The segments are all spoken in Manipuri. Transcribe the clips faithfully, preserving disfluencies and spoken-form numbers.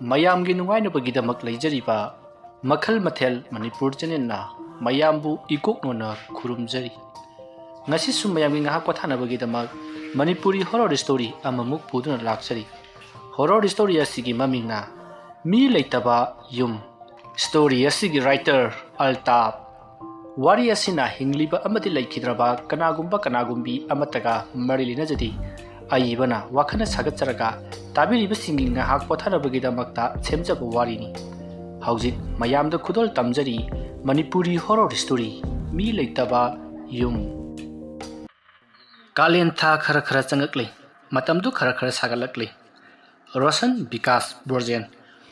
ꯃꯌꯥꯝꯒꯤ ꯅꯨꯡꯉꯥꯏꯅꯕꯒꯤꯗꯃꯛ ꯂꯩꯖꯔꯤꯕ ꯃꯈꯜ ꯃꯊꯦꯜ ꯃꯅꯤꯄꯨꯔ ꯆꯦꯅꯦꯜꯅ ꯃꯌꯥꯝꯕꯨ ꯏꯀꯣꯛꯅꯣꯅ ꯈꯨꯔꯨꯝꯖꯔꯤ꯫ ꯉꯁꯤꯁꯨ ꯃꯌꯥꯝꯒꯤ ꯉꯥꯏꯍꯥꯛ ꯄꯣꯊꯥꯅꯕꯒꯤꯗꯃꯛ ꯃꯅꯤꯄꯨꯔꯤ ꯍꯣꯔꯣꯔ ꯁ꯭ꯇꯣꯔꯤ ꯑꯃꯃꯨꯛ ꯄꯨꯗꯨꯅ ꯂꯥꯛꯆꯔꯤ꯫ ꯍꯣꯔꯣꯔ ꯁ꯭ꯇꯣꯔꯤ ꯑꯁꯤꯒꯤ ꯃꯃꯤꯡꯅ ꯃꯤ ꯂꯩꯇꯕ ꯌꯨꯝ꯫ ꯁ꯭ꯇꯣꯔꯤ ꯑꯁꯤꯒꯤ ꯔꯥꯏꯇꯔ ꯑꯜꯇꯥꯞ꯫ ꯋꯥꯔꯤ ꯑꯁꯤꯅ ꯍꯤꯡꯂꯤꯕ ꯑꯃꯗꯤ ꯂꯩꯈꯤꯗ꯭ꯔꯕ ꯀꯅꯥꯒꯨꯝꯕ ꯀꯅꯥꯒꯨꯝꯕꯤ ꯑꯃꯠꯇꯒ ꯃꯔꯤ ꯂꯩꯅꯖꯗꯦ꯫ ꯑꯏꯕꯅ ꯋꯥꯈꯜꯅ ꯁꯥꯒꯠꯆꯔꯒ ꯇꯥꯕꯤꯔꯤꯕꯁꯤꯡꯒꯤ ꯉꯥꯏꯍꯥꯛ ꯄꯣꯊꯥꯅꯕꯒꯤꯗꯃꯛꯇ ꯁꯦꯝꯖꯕ ꯋꯥꯔꯤꯅꯤ꯫ ꯍꯧꯖꯤꯛ ꯃꯌꯥꯝꯗ ꯈꯨꯗꯣꯜ ꯇꯝꯖꯔꯤ ꯃꯅꯤꯄꯨꯔꯤ ꯍꯣꯔꯣꯔ ꯁ꯭ꯇꯣꯔꯤ, ꯃꯤ ꯂꯩꯇꯕ ꯌꯨꯝ꯫ ꯀꯥꯂꯦꯟ ꯊꯥ ꯈꯔ ꯈꯔ ꯆꯪꯂꯛꯂꯤ꯫ ꯃꯇꯝꯗꯨ ꯈꯔ ꯈꯔ ꯁꯥꯒꯠꯂꯛꯂꯤ꯫ ꯔꯣꯁꯟ, ꯕꯤꯀꯥꯁ, ꯕ꯭ꯔꯣꯖꯦꯟ,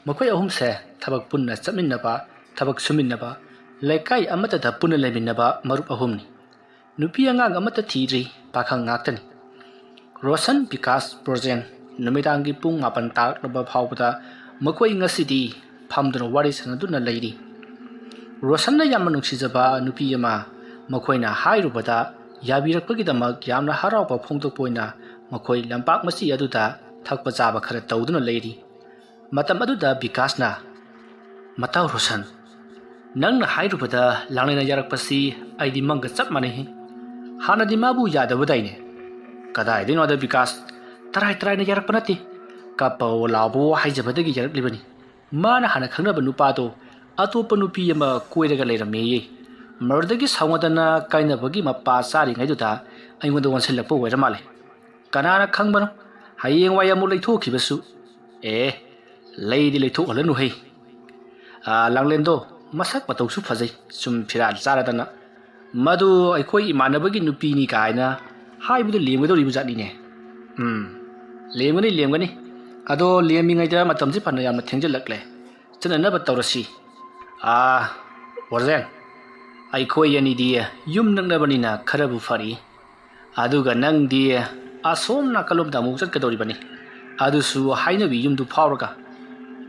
ꯃꯈꯣꯏ ꯑꯍꯨꯝꯁꯦ ꯊꯕꯛ ꯄꯨꯟꯅ ꯆꯠꯃꯤꯟꯅꯕ, ꯊꯕꯛ ꯁꯨꯃꯤꯟꯅꯕ, ꯂꯩꯀꯥꯏ ꯑꯃꯠꯇꯗ ꯄꯨꯟꯅ ꯂꯩꯃꯤꯟꯅꯕ ꯃꯔꯨꯞ ꯑꯍꯨꯝꯅꯤ꯫ ꯅꯨꯄꯤ ꯑꯉꯥꯡ ꯑꯃꯠꯇ ꯊꯤꯗ꯭ꯔꯤ, ꯄꯥꯈꯪ ꯉꯥꯛꯇꯅꯤ꯫ ꯔꯣꯁꯟ, ꯕꯤꯀꯥꯁ, ꯕ꯭ꯔꯣꯖꯦꯟ ꯅꯨꯃꯤꯗꯥꯡꯒꯤ ꯄꯨꯡ ꯃꯥꯄꯟ ꯇꯥꯔꯛꯂꯕ ꯐꯥꯎꯕꯗ ꯃꯈꯣꯏ ꯉꯁꯤꯗꯤ ꯐꯝꯗꯨꯅ ꯋꯥꯔꯤ ꯁꯥꯟꯅꯗꯨꯅ ꯂꯩꯔꯤ꯫ ꯔꯣꯁꯟꯅ ꯌꯥꯝꯅ ꯅꯨꯡꯁꯤꯖꯕ ꯅꯨꯄꯤ ꯑꯃ ꯃꯈꯣꯏꯅ ꯍꯥꯏꯔꯨꯕꯗ ꯌꯥꯕꯤꯔꯛꯄꯒꯤꯗꯃꯛ ꯌꯥꯝꯅ ꯍꯔꯥꯎꯕ ꯐꯣꯡꯗꯣꯛꯄ ꯑꯣꯏꯅ ꯃꯈꯣꯏ ꯂꯝꯄꯥꯛ ꯃꯆꯤ ꯑꯗꯨꯗ ꯊꯛꯄ ꯆꯥꯕ ꯈꯔ ꯇꯧꯗꯨꯅ ꯂꯩꯔꯤ꯫ ꯃꯇꯝ ꯑꯗꯨꯗ ꯕꯤꯀꯥꯁꯅ, "ꯃꯇꯥꯎ ꯔꯣꯁꯟ, ꯅꯪꯅ ꯍꯥꯏꯔꯨꯕꯗ ꯂꯥꯡꯂꯦꯟꯅ ꯌꯥꯔꯛꯄꯁꯤ ꯑꯩꯗꯤ ꯃꯪꯒ ꯆꯞ ꯃꯥꯟꯅꯩ꯫ ꯍꯥꯟꯅꯗꯤ ꯃꯥꯕꯨ ꯌꯥꯗꯕꯗꯥꯏꯅꯦ?" "ꯀꯗꯥꯏꯗꯩꯅꯣꯗ ꯕꯤꯀꯥꯁ, ꯇꯔꯥꯏ ꯇꯔꯥꯏꯅ ꯌꯥꯔꯛꯄ ꯅꯠꯇꯦ, ꯀꯞꯄꯑꯣ ꯂꯥꯎꯕꯑꯣ ꯍꯥꯏꯖꯕꯗꯒꯤ ꯌꯥꯔꯛꯂꯤꯕꯅꯤ꯫ ꯃꯥꯅ ꯍꯥꯟꯅ ꯈꯪꯅꯕ ꯅꯨꯄꯥꯗꯣ ꯑꯇꯣꯞꯄ ꯅꯨꯄꯤ ꯑꯃ ꯀꯣꯏꯔꯒ ꯂꯩꯔꯝꯃꯦꯌꯦ꯫ ꯃꯗꯨꯗꯒꯤ ꯁꯥꯎꯅꯗꯅ ꯀꯥꯏꯅꯕꯒꯤ ꯃꯄꯥ ꯆꯥꯔꯤꯉꯩꯗꯨꯗ ꯑꯩꯉꯣꯟꯗ ꯑꯣꯟꯁꯤꯜꯂꯛꯄ ꯑꯣꯏꯔ ꯃꯥꯜꯂꯦ꯫ ꯀꯅꯥꯅ ꯈꯪꯕꯅꯣ, ꯍꯌꯦꯡꯋꯥꯏ ꯑꯃꯨꯛ ꯂꯩꯊꯣꯛꯈꯤꯕꯁꯨ꯫ ꯑꯦ, ꯂꯩꯗꯤ ꯂꯩꯊꯣꯛꯍꯜꯂꯅꯨꯍꯦ꯫ ꯑꯥ, ꯂꯥꯡꯂꯦꯟꯗꯣ ꯃꯁꯛ ꯃꯇꯧꯁꯨ ꯐꯖꯩ, ꯁꯨꯝ ꯐꯤꯔꯥꯜ ꯆꯥꯔꯗꯅ꯫ ꯃꯗꯨ ꯑꯩꯈꯣꯏ ꯏꯃꯥꯟꯅꯕꯒꯤ ꯅꯨꯄꯤꯅꯤ ꯀꯥꯏꯅ ꯍꯥꯏꯕꯗꯨ ꯂꯦꯝꯒꯗꯧꯔꯤꯕ ꯖꯥꯠꯅꯤꯅꯦ꯫ ꯎꯝ, ꯂꯦꯝꯒꯅꯤ, ꯂꯦꯝꯒꯅꯤ꯫ ꯑꯗꯣ ꯂꯦꯝꯃꯤꯉꯩꯗ ꯃꯇꯝꯁꯤ ꯐꯅ ꯌꯥꯝꯅ ꯊꯦꯡꯖꯤꯜꯂꯛꯂꯦ꯫ ꯆꯠꯅꯅꯕ ꯇꯧꯔꯁꯤ꯫ ꯑꯥ, ꯋꯥꯔꯖꯦꯟ, ꯑꯩꯈꯣꯏ ꯑꯅꯤꯗꯤ ꯌꯨꯝ ꯅꯛꯅꯕꯅꯤꯅ ꯈꯔꯕꯨ ꯐꯔꯤ꯫ ꯑꯗꯨꯒ ꯅꯪꯗꯤ ꯑꯁꯣꯝ ꯅꯥꯀꯜꯂꯣꯝꯗ ꯑꯃꯨꯛ ꯆꯠꯀꯗꯧꯔꯤꯕꯅꯤ, ꯑꯗꯨꯁꯨ ꯍꯥꯏꯅꯕꯤ ꯌꯨꯝꯗꯨ ꯐꯥꯎꯔꯒ꯫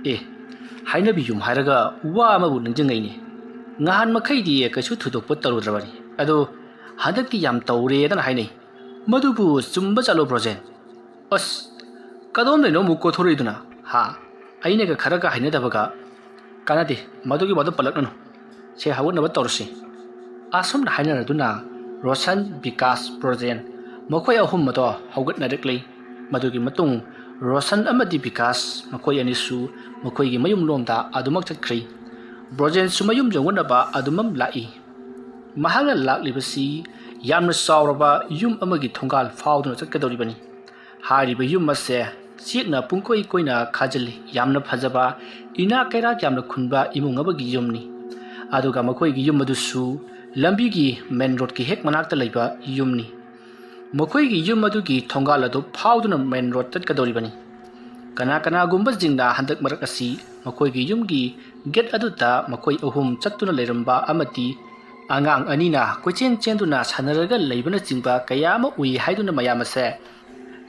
ꯑꯦ, ꯍꯥꯏꯅꯕꯤ ꯌꯨꯝ ꯍꯥꯏꯔꯒ ꯋꯥ ꯑꯃꯕꯨ ꯅꯤꯡꯁꯤꯡꯉꯩꯅꯦ꯫ ꯉꯍꯥꯟ ꯃꯈꯩꯗꯤ ꯀꯩꯁꯨ ꯊꯣꯏꯗꯣꯛꯄ ꯇꯧꯔꯨꯗ꯭ꯔꯕꯅꯤ, ꯑꯗꯣ ꯍꯟꯗꯛꯇꯤ ꯌꯥꯝ ꯇꯧꯔꯦꯗꯅ ꯍꯥꯏꯅꯩ꯫ ꯃꯗꯨꯕꯨ ꯆꯨꯝꯕ ꯆꯠꯂꯣ ꯕ꯭ꯔꯣꯖꯦꯟ? ꯑꯁ, ꯀꯗꯣꯝꯗꯩꯅꯣ ꯑꯃꯨꯛ ꯀꯣꯊꯣꯔꯛꯏꯗꯨꯅ? ꯍꯥ? ꯑꯩꯅꯒ ꯈꯔꯒ ꯍꯩꯅꯗꯕꯒ? ꯀꯥꯟꯅꯗꯦ, ꯃꯗꯨꯒꯤ ꯋꯥꯗꯣ ꯄꯜꯂꯛꯅꯅꯨ꯫ ꯁꯦ, ꯍꯧꯒꯠꯅꯕ ꯇꯧꯔꯁꯤ꯫ ꯑꯁꯨꯝꯅ ꯍꯥꯏꯅꯔꯗꯨꯅ ꯔꯣꯁꯟ, ꯕꯤꯀꯥꯁ, ꯕ꯭ꯔꯣꯖꯦꯟ, ꯃꯈꯣꯏ ꯑꯍꯨꯝ ꯑꯗꯣ ꯍꯧꯒꯠꯅꯔꯛꯂꯤ꯫ ꯃꯗꯨꯒꯤ ꯃꯇꯨꯡ ꯔꯣꯁꯟ ꯑꯃꯗꯤ ꯕꯤꯀꯥꯁ ꯃꯈꯣꯏ ꯑꯅꯤꯁꯨ ꯃꯈꯣꯏꯒꯤ ꯃꯌꯨꯝꯂꯣꯝꯗ ꯑꯗꯨꯃꯛ ꯆꯠꯈ꯭ꯔꯤ꯫ ꯕ꯭ꯔꯣꯖꯦꯟꯁꯨ ꯃꯌꯨꯝ ꯌꯧꯅꯅꯕ ꯑꯗꯨꯃꯛ ꯂꯥꯛꯏ꯫ ꯃꯍꯥꯛꯅ ꯂꯥꯛꯂꯤꯕꯁꯤ ꯌꯥꯝꯅ ꯆꯥꯎꯔꯕ ꯌꯨꯝ ꯑꯃꯒꯤ ꯊꯣꯡꯒꯥꯜ ꯐꯥꯎꯗꯨꯅ ꯆꯠꯀꯗꯧꯔꯤꯕꯅꯤ꯫ ꯍꯥꯏꯔꯤꯕ ꯌꯨꯝ ꯑꯁꯦ ꯆꯦꯛꯅ ꯄꯨꯡꯀꯣꯏ ꯀꯣꯏꯅ ꯈꯥꯖꯤꯜꯂꯤ꯫ ꯌꯥꯝꯅ ꯐꯖꯕ, ꯏꯅꯥꯛ ꯀꯩꯔꯥꯛ ꯌꯥꯝꯅ ꯈꯨꯟꯕ ꯏꯃꯨꯡ ꯑꯃꯒꯤ ꯌꯨꯝꯅꯤ꯫ ꯑꯗꯨꯒ ꯃꯈꯣꯏꯒꯤ ꯌꯨꯝ ꯑꯗꯨꯁꯨ ꯂꯝꯕꯤꯒꯤ ꯃꯦꯟ ꯔꯣꯗꯀꯤ ꯍꯦꯛ ꯃꯅꯥꯛꯇ ꯂꯩꯕ ꯌꯨꯝꯅꯤ꯫ ꯃꯈꯣꯏꯒꯤ ꯌꯨꯝ ꯑꯗꯨꯒꯤ ꯊꯣꯡꯒꯥꯜ ꯑꯗꯨ ꯐꯥꯎꯗꯨꯅ ꯃꯦꯟ ꯔꯣꯗ ꯆꯠꯀꯗꯧꯔꯤꯕꯅꯤ꯫ ꯀꯅꯥ ꯀꯅꯥꯒꯨꯝꯕꯁꯤꯡꯅ ꯍꯟꯗꯛ ꯃꯔꯛ ꯑꯁꯤ ꯃꯈꯣꯏꯒꯤ ꯌꯨꯝꯒꯤ ꯒꯦꯠ ꯑꯗꯨꯗ ꯃꯈꯣꯏ ꯑꯍꯨꯝ ꯆꯠꯇꯨꯅ ꯂꯩꯔꯝꯕ ꯑꯃꯗꯤ ꯑꯉꯥꯡ ꯑꯅꯤꯅ ꯀꯣꯏꯆꯦꯟ ꯆꯦꯟꯗꯨꯅ ꯁꯥꯟꯅꯔꯒ ꯂꯩꯕꯅꯆꯤꯡꯕ ꯀꯌꯥ ꯑꯃ ꯎꯏ ꯍꯥꯏꯗꯨꯅ ꯃꯌꯥꯝ ꯑꯁꯦ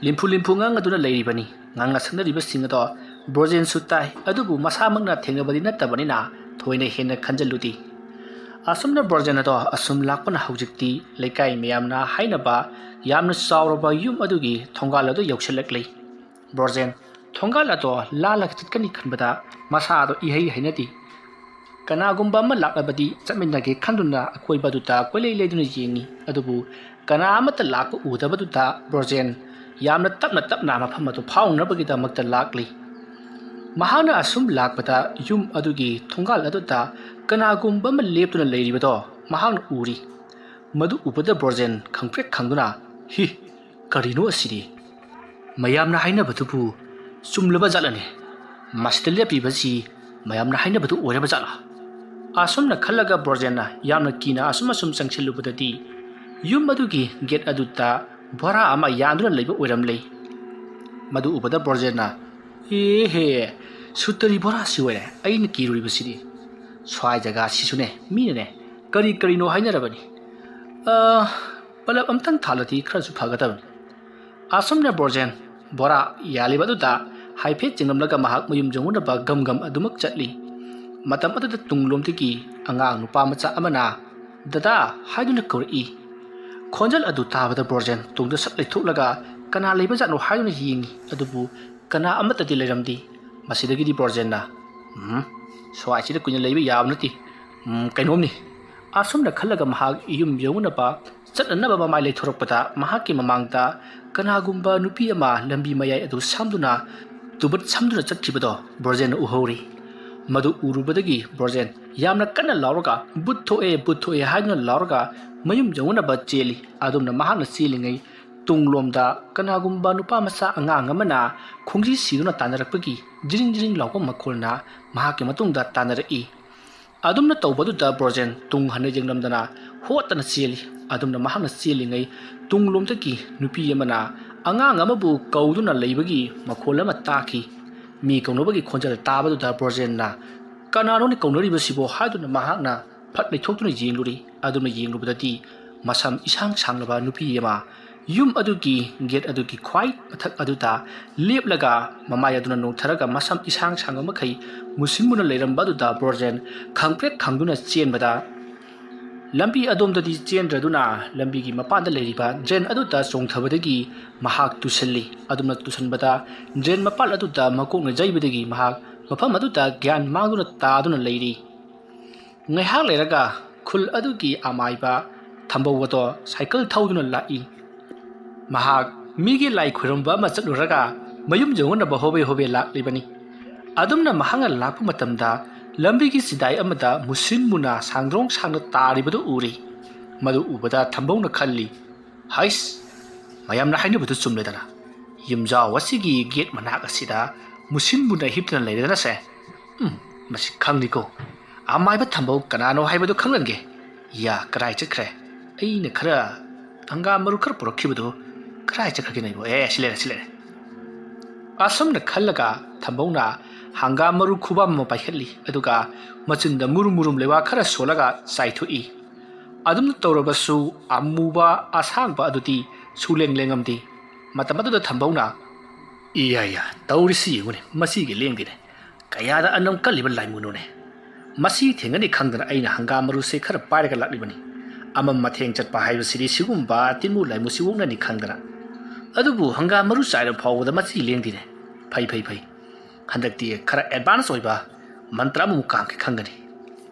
ꯂꯤꯝꯐꯨ ꯂꯤꯝꯐꯨ ꯉꯥꯡꯗꯨꯅ ꯂꯩꯔꯤꯕꯅꯤ꯫ ꯉꯥꯡꯅ ꯁꯛꯅꯔꯤꯕꯁꯤꯡ ꯑꯗꯣ ꯕ꯭ꯔꯣꯖꯦꯟꯁꯨ ꯇꯥꯏ, ꯑꯗꯨꯕꯨ ꯃꯁꯥꯃꯛꯅ ꯊꯦꯡꯅꯕꯗꯤ ꯅꯠꯇꯕꯅꯤꯅ ꯊꯣꯏꯅ ꯍꯦꯟꯅ ꯈꯟꯖꯤꯜꯂꯨꯗꯦ꯫ ꯑꯁꯨꯝꯅ ꯕ꯭ꯔꯣꯖꯦꯟ ꯑꯗꯣ ꯑꯁꯨꯝ ꯂꯥꯛꯄꯅ ꯍꯧꯖꯤꯛꯇꯤ ꯂꯩꯀꯥꯏ ꯃꯌꯥꯝꯅ ꯍꯥꯏꯅꯕ ꯌꯥꯝꯅ ꯆꯥꯎꯔꯕ ꯌꯨꯝ ꯑꯗꯨꯒꯤ ꯊꯣꯡꯒꯥꯜ ꯑꯗꯨ ꯌꯧꯁꯤꯜꯂꯛꯂꯤ꯫ ꯕ꯭ꯔꯣꯖꯦꯟ ꯊꯣꯡꯒꯥꯜ ꯑꯗꯣ ꯂꯥꯜꯂꯒ ꯆꯠꯀꯅꯤ ꯈꯟꯕꯗ ꯃꯁꯥꯗꯣ ꯏꯍꯩ ꯍꯩꯅꯗꯦ꯫ ꯀꯅꯥꯒꯨꯝꯕ ꯑꯃ ꯂꯥꯛꯂꯕꯗꯤ ꯆꯠꯃꯤꯟꯅꯒꯦ ꯈꯟꯗꯨꯅ ꯑꯀꯣꯏꯕꯗꯨꯗ ꯀꯣꯏꯂꯩ ꯂꯩꯗꯨꯅ ꯌꯦꯡꯉꯤ꯫ ꯑꯗꯨꯕꯨ ꯀꯅꯥ ꯑꯃꯠꯇ ꯂꯥꯛꯄ ꯎꯗꯕꯗꯨꯗ ꯕ꯭ꯔꯣꯖꯦꯟ ꯌꯥꯝꯅ ꯇꯞꯅ ꯇꯞꯅ ꯃꯐꯝ ꯑꯗꯨ ꯐꯥꯎꯅꯅꯕꯒꯤꯗꯃꯛꯇ ꯂꯥꯛꯂꯤ꯫ ꯃꯍꯥꯛꯅ ꯑꯁꯨꯝ ꯂꯥꯛꯄꯗ ꯌꯨꯝ ꯑꯗꯨꯒꯤ ꯊꯣꯡꯒꯥꯜ ꯑꯗꯨꯗ ꯀꯅꯥꯒꯨꯝꯕ ꯑꯃ ꯂꯦꯞꯇꯨꯅ ꯂꯩꯔꯤꯕꯗꯣ ꯃꯍꯥꯛꯅ ꯎꯔꯤ꯫ ꯃꯗꯨ ꯎꯕꯗ ꯕ꯭ꯔꯣꯖꯦꯟ ꯈꯪꯄ꯭ꯔꯦꯛ ꯈꯪꯗꯨꯅ, "ꯍꯤ, ꯀꯔꯤꯅꯣ ꯑꯁꯤꯗꯤ? ꯃꯌꯥꯝꯅ ꯍꯥꯏꯅꯕꯗꯨꯕꯨ ꯆꯨꯝꯂꯕ ꯖꯥꯠꯂꯅꯦ? ꯃꯁꯤꯗ ꯂꯦꯞꯄꯤꯕꯁꯤ ꯃꯌꯥꯝꯅ ꯍꯥꯏꯅꯕꯗꯨ ꯑꯣꯏꯔꯕ ꯖꯥꯠꯂꯥ?" ꯑꯁꯨꯝꯅ ꯈꯜꯂꯒ ꯕ꯭ꯔꯣꯖꯦꯟꯅ ꯌꯥꯝꯅ ꯀꯤꯅ ꯑꯁꯨꯝ ꯑꯁꯨꯝ ꯆꯪꯁꯤꯜꯂꯨꯕꯗꯗꯤ ꯌꯨꯝ ꯑꯗꯨꯒꯤ ꯒꯦꯠ ꯑꯗꯨꯗ ꯕꯣꯔꯥ ꯑꯃ ꯌꯥꯟꯗꯨꯅ ꯂꯩꯕ ꯑꯣꯏꯔꯝꯂꯦ꯫ ꯃꯗꯨ ꯎꯕꯗ ꯕ꯭ꯔꯣꯖꯦꯟꯅ, "ꯑꯦꯍꯦ, ꯁꯨꯇꯔꯤ ꯕꯣꯔꯥꯁꯤ ꯑꯣꯏꯔꯦ ꯑꯩꯅ ꯀꯤꯔꯨꯔꯤꯕꯁꯤꯗꯤ꯫ ꯁ꯭ꯋꯥꯏ ꯖꯒꯥꯁꯤꯁꯨꯅꯦ ꯃꯤꯅꯅꯦ ꯀꯔꯤ ꯀꯔꯤꯅꯣ ꯍꯥꯏꯅꯔꯕꯅꯤ꯫ ꯑ, ꯕꯂꯞ ꯑꯝꯇꯪ ꯊꯥꯜꯂꯗꯤ ꯈꯔꯁꯨ ꯐꯒꯗꯕꯅꯤ꯫" ꯑꯁꯨꯝꯅ ꯕ꯭ꯔꯣꯖꯦꯟ ꯕꯣꯔꯥ ꯌꯥꯜꯂꯤꯕ ꯑꯗꯨꯗ ꯍꯥꯏꯐꯦꯠ ꯆꯤꯡꯂꯝꯂꯒ ꯃꯍꯥꯛ ꯃꯌꯨꯝ ꯌꯧꯅꯅꯕ ꯒꯝ ꯒꯝ ꯑꯗꯨꯃꯛ ꯆꯠꯂꯤ꯫ ꯃꯇꯝ ꯑꯗꯨꯗ ꯇꯨꯡꯂꯣꯝꯗꯒꯤ ꯑꯉꯥꯡ ꯅꯨꯄꯥ ꯃꯆꯥ ꯑꯃꯅ "ꯗꯗꯥ" ꯍꯥꯏꯗꯨꯅ ꯀꯧꯔꯛꯏ꯫ ꯈꯣꯟꯖꯦꯜ ꯑꯗꯨ ꯇꯥꯕꯗ ꯕ꯭ꯔꯣꯖꯦꯟ ꯇꯨꯡꯗ ꯁꯠ ꯂꯩꯊꯣꯛꯂꯒ ꯀꯅꯥ ꯂꯩꯕꯖꯥꯠꯅꯣ ꯍꯥꯏꯗꯨꯅ ꯌꯦꯡꯉꯤ, ꯑꯗꯨꯕꯨ ꯀꯅꯥ ꯑꯃꯠꯇꯗꯤ ꯂꯩꯔꯝꯗꯦ꯫ ꯃꯁꯤꯗꯒꯤꯗꯤ ꯕ꯭ꯔꯣꯖꯦꯟꯅ, "ꯎꯝ, ꯁ꯭ꯋꯥꯏꯁꯤꯗ ꯀꯨꯏꯅ ꯂꯩꯕ ꯌꯥꯕ ꯅꯠꯇꯦ꯫ ꯎꯝ, ꯀꯩꯅꯣꯝꯅꯤ"꯫ ꯑꯁꯨꯝꯅ ꯈꯜꯂꯒ ꯃꯍꯥꯛ ꯌꯨꯝ ꯌꯧꯅꯅꯕ ꯆꯠꯅꯅꯕ ꯃꯃꯥꯏ ꯂꯩꯊꯣꯔꯛꯄꯗ, ꯃꯍꯥꯛꯀꯤ ꯃꯃꯥꯡꯗ ꯀꯅꯥꯒꯨꯝꯕ ꯅꯨꯄꯤ ꯑꯃ ꯂꯝꯕꯤ ꯃꯌꯥꯏ ꯑꯗꯨ ꯁꯝꯗꯨꯅ, ꯇꯨꯕꯠ ꯁꯝꯗꯨꯅ ꯆꯠꯈꯤꯕꯗꯣ ꯕ꯭ꯔꯣꯖꯦꯟꯅ ꯎꯍꯧꯔꯤ꯫ ꯃꯗꯨ ꯎꯔꯨꯕꯗꯒꯤ ꯕ꯭ꯔꯣꯖꯦꯟ ꯌꯥꯝꯅ ꯀꯟꯅ ꯂꯥꯎꯔꯒ, "ꯚꯨꯠ ꯊꯣꯛꯑꯦ, ꯚꯨꯠ ꯊꯣꯛꯑꯦ" ꯍꯥꯏꯗꯨꯅ ꯂꯥꯎꯔꯒ ꯃꯌꯨꯝ ꯌꯧꯅꯅꯕ ꯆꯦꯜꯂꯤ꯫ ꯑꯗꯨꯝꯅ ꯃꯍꯥꯛꯅ ꯆꯦꯜꯂꯤꯉꯩ ꯇꯨꯡꯂꯣꯝꯗ ꯀꯅꯥꯒꯨꯝꯕ ꯅꯨꯄꯥ ꯃꯆꯥ ꯑꯉꯥꯡ ꯑꯃꯅ ꯈꯣꯡꯖꯤ ꯁꯤꯗꯨꯅ ꯇꯥꯟꯅꯔꯛꯄꯒꯤ ꯖꯤꯔꯤꯡ ꯖꯤꯔꯤꯡ ꯂꯥꯎꯕ ꯃꯈꯣꯜꯅ ꯃꯍꯥꯛꯀꯤ ꯃꯇꯨꯡꯗ ꯇꯥꯟꯅꯔꯛꯏ꯫ ꯑꯗꯨꯝꯅ ꯇꯧꯕꯗꯨꯗ ꯕ꯭ꯔꯣꯖꯦꯟ ꯇꯨꯡ ꯍꯟꯅ ꯌꯦꯡꯂꯝꯗꯅ ꯍꯣꯠꯇꯅ ꯆꯦꯜꯂꯤ꯫ ꯑꯗꯨꯝꯅ ꯃꯍꯥꯛꯅ ꯆꯦꯜꯂꯤꯉꯩ ꯇꯨꯡꯂꯣꯝꯗꯒꯤ ꯅꯨꯄꯤ ꯑꯃꯅ ꯑꯉꯥꯡ ꯑꯃꯕꯨ ꯀꯧꯗꯨꯅ ꯂꯩꯕꯒꯤ ꯃꯈꯣꯜ ꯑꯃ ꯇꯥꯈꯤ꯫ ꯃꯤ ꯀꯧꯅꯕꯒꯤ ꯈꯣꯟꯖꯦꯜ ꯇꯥꯕꯗꯨꯗ ꯕ꯭ꯔꯣꯖꯦꯟꯅ, "ꯀꯅꯥꯅꯣꯅꯦ ꯀꯧꯅꯔꯤꯕꯁꯤꯕꯣ?" ꯍꯥꯏꯗꯨꯅ ꯃꯍꯥꯛꯅ ꯐꯠ ꯂꯩꯊꯣꯛꯇꯨꯅ ꯌꯦꯡꯂꯨꯔꯤ꯫ ꯑꯗꯨꯝꯅ ꯌꯦꯡꯂꯨꯕꯗꯗꯤ ꯃꯁꯝ ꯏꯁꯥꯡ ꯁꯥꯡꯂꯕ ꯅꯨꯄꯤ ꯑꯃ ꯌꯨꯝ ꯑꯗꯨꯒꯤ ꯒꯦꯠ ꯑꯗꯨꯒꯤ ꯈ꯭ꯋꯥꯏ ꯃꯊꯛ ꯑꯗꯨꯗ ꯂꯦꯞꯂꯒ, ꯃꯃꯥꯏ ꯑꯗꯨꯅ ꯅꯣꯡꯊꯔꯒ ꯃꯁꯝ ꯏꯁꯥꯡ ꯁꯥꯡꯕ ꯃꯈꯩ ꯃꯨꯁꯤꯟ ꯃꯨꯅ ꯂꯩꯔꯝꯕ ꯑꯗꯨꯗ ꯕ꯭ꯔꯣꯖꯦꯟ ꯈꯪꯄ꯭ꯔꯦꯛ ꯈꯪꯗꯨꯅ ꯆꯦꯟꯕꯗ, ꯂꯝꯕꯤ ꯑꯗꯣꯝꯗꯗꯤ ꯆꯦꯟꯗ꯭ꯔꯗꯨꯅ ꯂꯝꯕꯤꯒꯤ ꯃꯄꯥꯟꯗ ꯂꯩꯔꯤꯕ ꯗ꯭ꯔꯦꯟ ꯑꯗꯨꯗ ꯆꯣꯡꯊꯕꯗꯒꯤ ꯃꯍꯥꯛ ꯇꯨꯁꯤꯜꯂꯤ꯫ ꯑꯗꯨꯝꯅ ꯇꯨꯁꯤꯟꯕꯗ ꯗ꯭ꯔꯦꯟ ꯃꯄꯥꯟ ꯑꯗꯨꯗ ꯃꯀꯣꯛꯅ ꯌꯩꯕꯗꯒꯤ ꯃꯍꯥꯛ ꯃꯐꯝ ꯑꯗꯨꯗ ꯒ꯭ꯌꯥꯟ ꯃꯥꯡꯗꯨꯅ ꯇꯥꯗꯨꯅ ꯂꯩꯔꯤ꯫ ꯉꯥꯏꯍꯥꯛ ꯂꯩꯔꯒ ꯈꯨꯜ ꯑꯗꯨꯒꯤ ꯑꯃꯥꯏꯕ ꯊꯝꯕꯧ ꯑꯗꯣ ꯁꯥꯏꯀꯜ ꯊꯧꯗꯨꯅ ꯂꯥꯛꯏ꯫ ꯃꯍꯥꯛ ꯃꯤꯒꯤ ꯂꯥꯏ ꯈꯨꯔꯨꯝꯕ ꯑꯃ ꯆꯠꯂꯨꯔꯒ ꯃꯌꯨꯝ ꯌꯧꯅꯅꯕ ꯍꯣꯕꯦ ꯍꯣꯕꯦ ꯂꯥꯛꯂꯤꯕꯅꯤ꯫ ꯑꯗꯨꯝꯅ ꯃꯍꯥꯛꯅ ꯂꯥꯛꯄ ꯃꯇꯝꯗ ꯂꯝꯕꯤꯒꯤ ꯆꯤꯗꯥꯏ ꯑꯃꯗ ꯃꯨꯁꯤꯟ ꯃꯨꯅ ꯁꯥꯡꯗ꯭ꯔꯣꯡ ꯁꯥꯡꯅ ꯇꯥꯔꯤꯕꯗꯨ ꯎꯔꯤ꯫ ꯃꯗꯨ ꯎꯕꯗ ꯊꯝꯕꯧꯅ ꯈꯜꯂꯤ, "ꯍꯩꯁ, ꯃꯌꯥꯝꯅ ꯍꯥꯏꯅꯕꯗꯨ ꯆꯨꯝꯂꯦꯗꯅ꯫ ꯌꯨꯝꯖꯥꯎ ꯑꯁꯤꯒꯤ ꯒꯦꯠ ꯃꯅꯥꯛ ꯑꯁꯤꯗ ꯃꯨꯁꯤꯟ ꯃꯨꯅ ꯍꯤꯞꯇꯨꯅ ꯂꯩꯔꯦꯗꯅꯁꯦ꯫ ꯎꯝ, ꯃꯁꯤ ꯈꯪꯅꯤꯀꯣ꯫ ꯑꯃꯥꯏꯕ ꯊꯝꯕꯧ ꯀꯅꯥꯅꯣ ꯍꯥꯏꯕꯗꯨ ꯈꯪꯂꯟꯒꯦ꯫ ꯌꯥ, ꯀꯗꯥꯏ ꯆꯠꯈ꯭ꯔꯦ? ꯑꯩꯅ ꯈꯔ ꯍꯪꯒꯥꯝ ꯃꯔꯨ ꯈꯔ ꯄꯨꯔꯛꯈꯤꯕꯗꯨ ꯀꯗꯥꯏ ꯆꯠꯈ꯭ꯔꯒꯦ ꯅꯩꯕꯣ? ꯑꯦ, ꯁꯤ ꯂꯩꯔꯦ, ꯁꯤ ꯂꯩꯔꯦ"꯫ ꯑꯁꯨꯝꯅ ꯈꯜꯂꯒ ꯊꯝꯕꯧꯅ ꯍꯪꯒꯥꯝ ꯃꯔꯨ ꯈꯨꯕꯥꯝ ꯑꯃ ꯄꯥꯏꯈꯠꯂꯤ, ꯑꯗꯨꯒ ꯃꯆꯤꯟꯗ ꯃꯨꯔꯨꯝ ꯃꯨꯔꯨꯝ ꯂꯩꯋꯥ ꯈꯔ ꯁꯣꯜꯂꯒ ꯆꯥꯏꯊꯣꯛꯏ꯫ ꯑꯗꯨꯝꯅ ꯇꯧꯔꯕꯁꯨ ꯑꯃꯨꯕ ꯑꯁꯥꯡꯕ ꯑꯗꯨꯗꯤ ꯁꯨꯂꯦꯡ ꯂꯦꯡꯉꯝꯗꯦ꯫ ꯃꯇꯝ ꯑꯗꯨꯗ ꯊꯝꯕꯧꯅ, "ꯏꯌꯥ ꯌꯥ, ꯇꯧꯔꯤꯁꯤ ꯌꯦꯡꯉꯨꯅꯦ, ꯃꯁꯤꯒꯤ ꯂꯦꯡꯗꯦꯅꯦ꯫ ꯀꯌꯥꯗ ꯑꯅꯝ ꯀꯜꯂꯤꯕ ꯂꯥꯏꯃꯨꯅꯣꯅꯦ꯫ ꯃꯁꯤ ꯊꯦꯡꯒꯅꯤ ꯈꯪꯗꯅ ꯑꯩꯅ ꯍꯪꯒꯥꯝ ꯃꯔꯨꯁꯦ ꯈꯔ ꯄꯥꯏꯔꯒ ꯂꯥꯛꯂꯤꯕꯅꯤ꯫ ꯑꯃꯝ ꯑꯊꯦꯡ ꯆꯠꯄ ꯍꯥꯏꯕꯁꯤꯗꯤ ꯁꯤꯒꯨꯝꯕ ꯇꯤꯟꯃꯨ ꯂꯥꯏꯃꯨꯁꯤ ꯑꯣꯛꯅꯅꯤ ꯈꯪꯗꯅ꯫ ꯑꯗꯨꯕꯨ ꯍꯪꯒꯥꯝ ꯃꯔꯨ ꯆꯥꯏꯔꯕ ꯐꯥꯎꯕꯗ ꯃꯁꯤ ꯂꯦꯡꯗꯦꯅꯦ꯫ ꯐꯩ, ꯐꯩ, ꯐꯩ"꯫ ꯍꯟꯗꯛꯇꯤ ꯈꯔ ꯑꯦꯗꯚꯥꯟꯁ ꯑꯣꯏꯕ ꯃꯟꯇ꯭ꯔ ꯑꯃꯃꯨꯛ ꯀꯥꯝꯒꯦ ꯈꯪꯒꯅꯤ꯫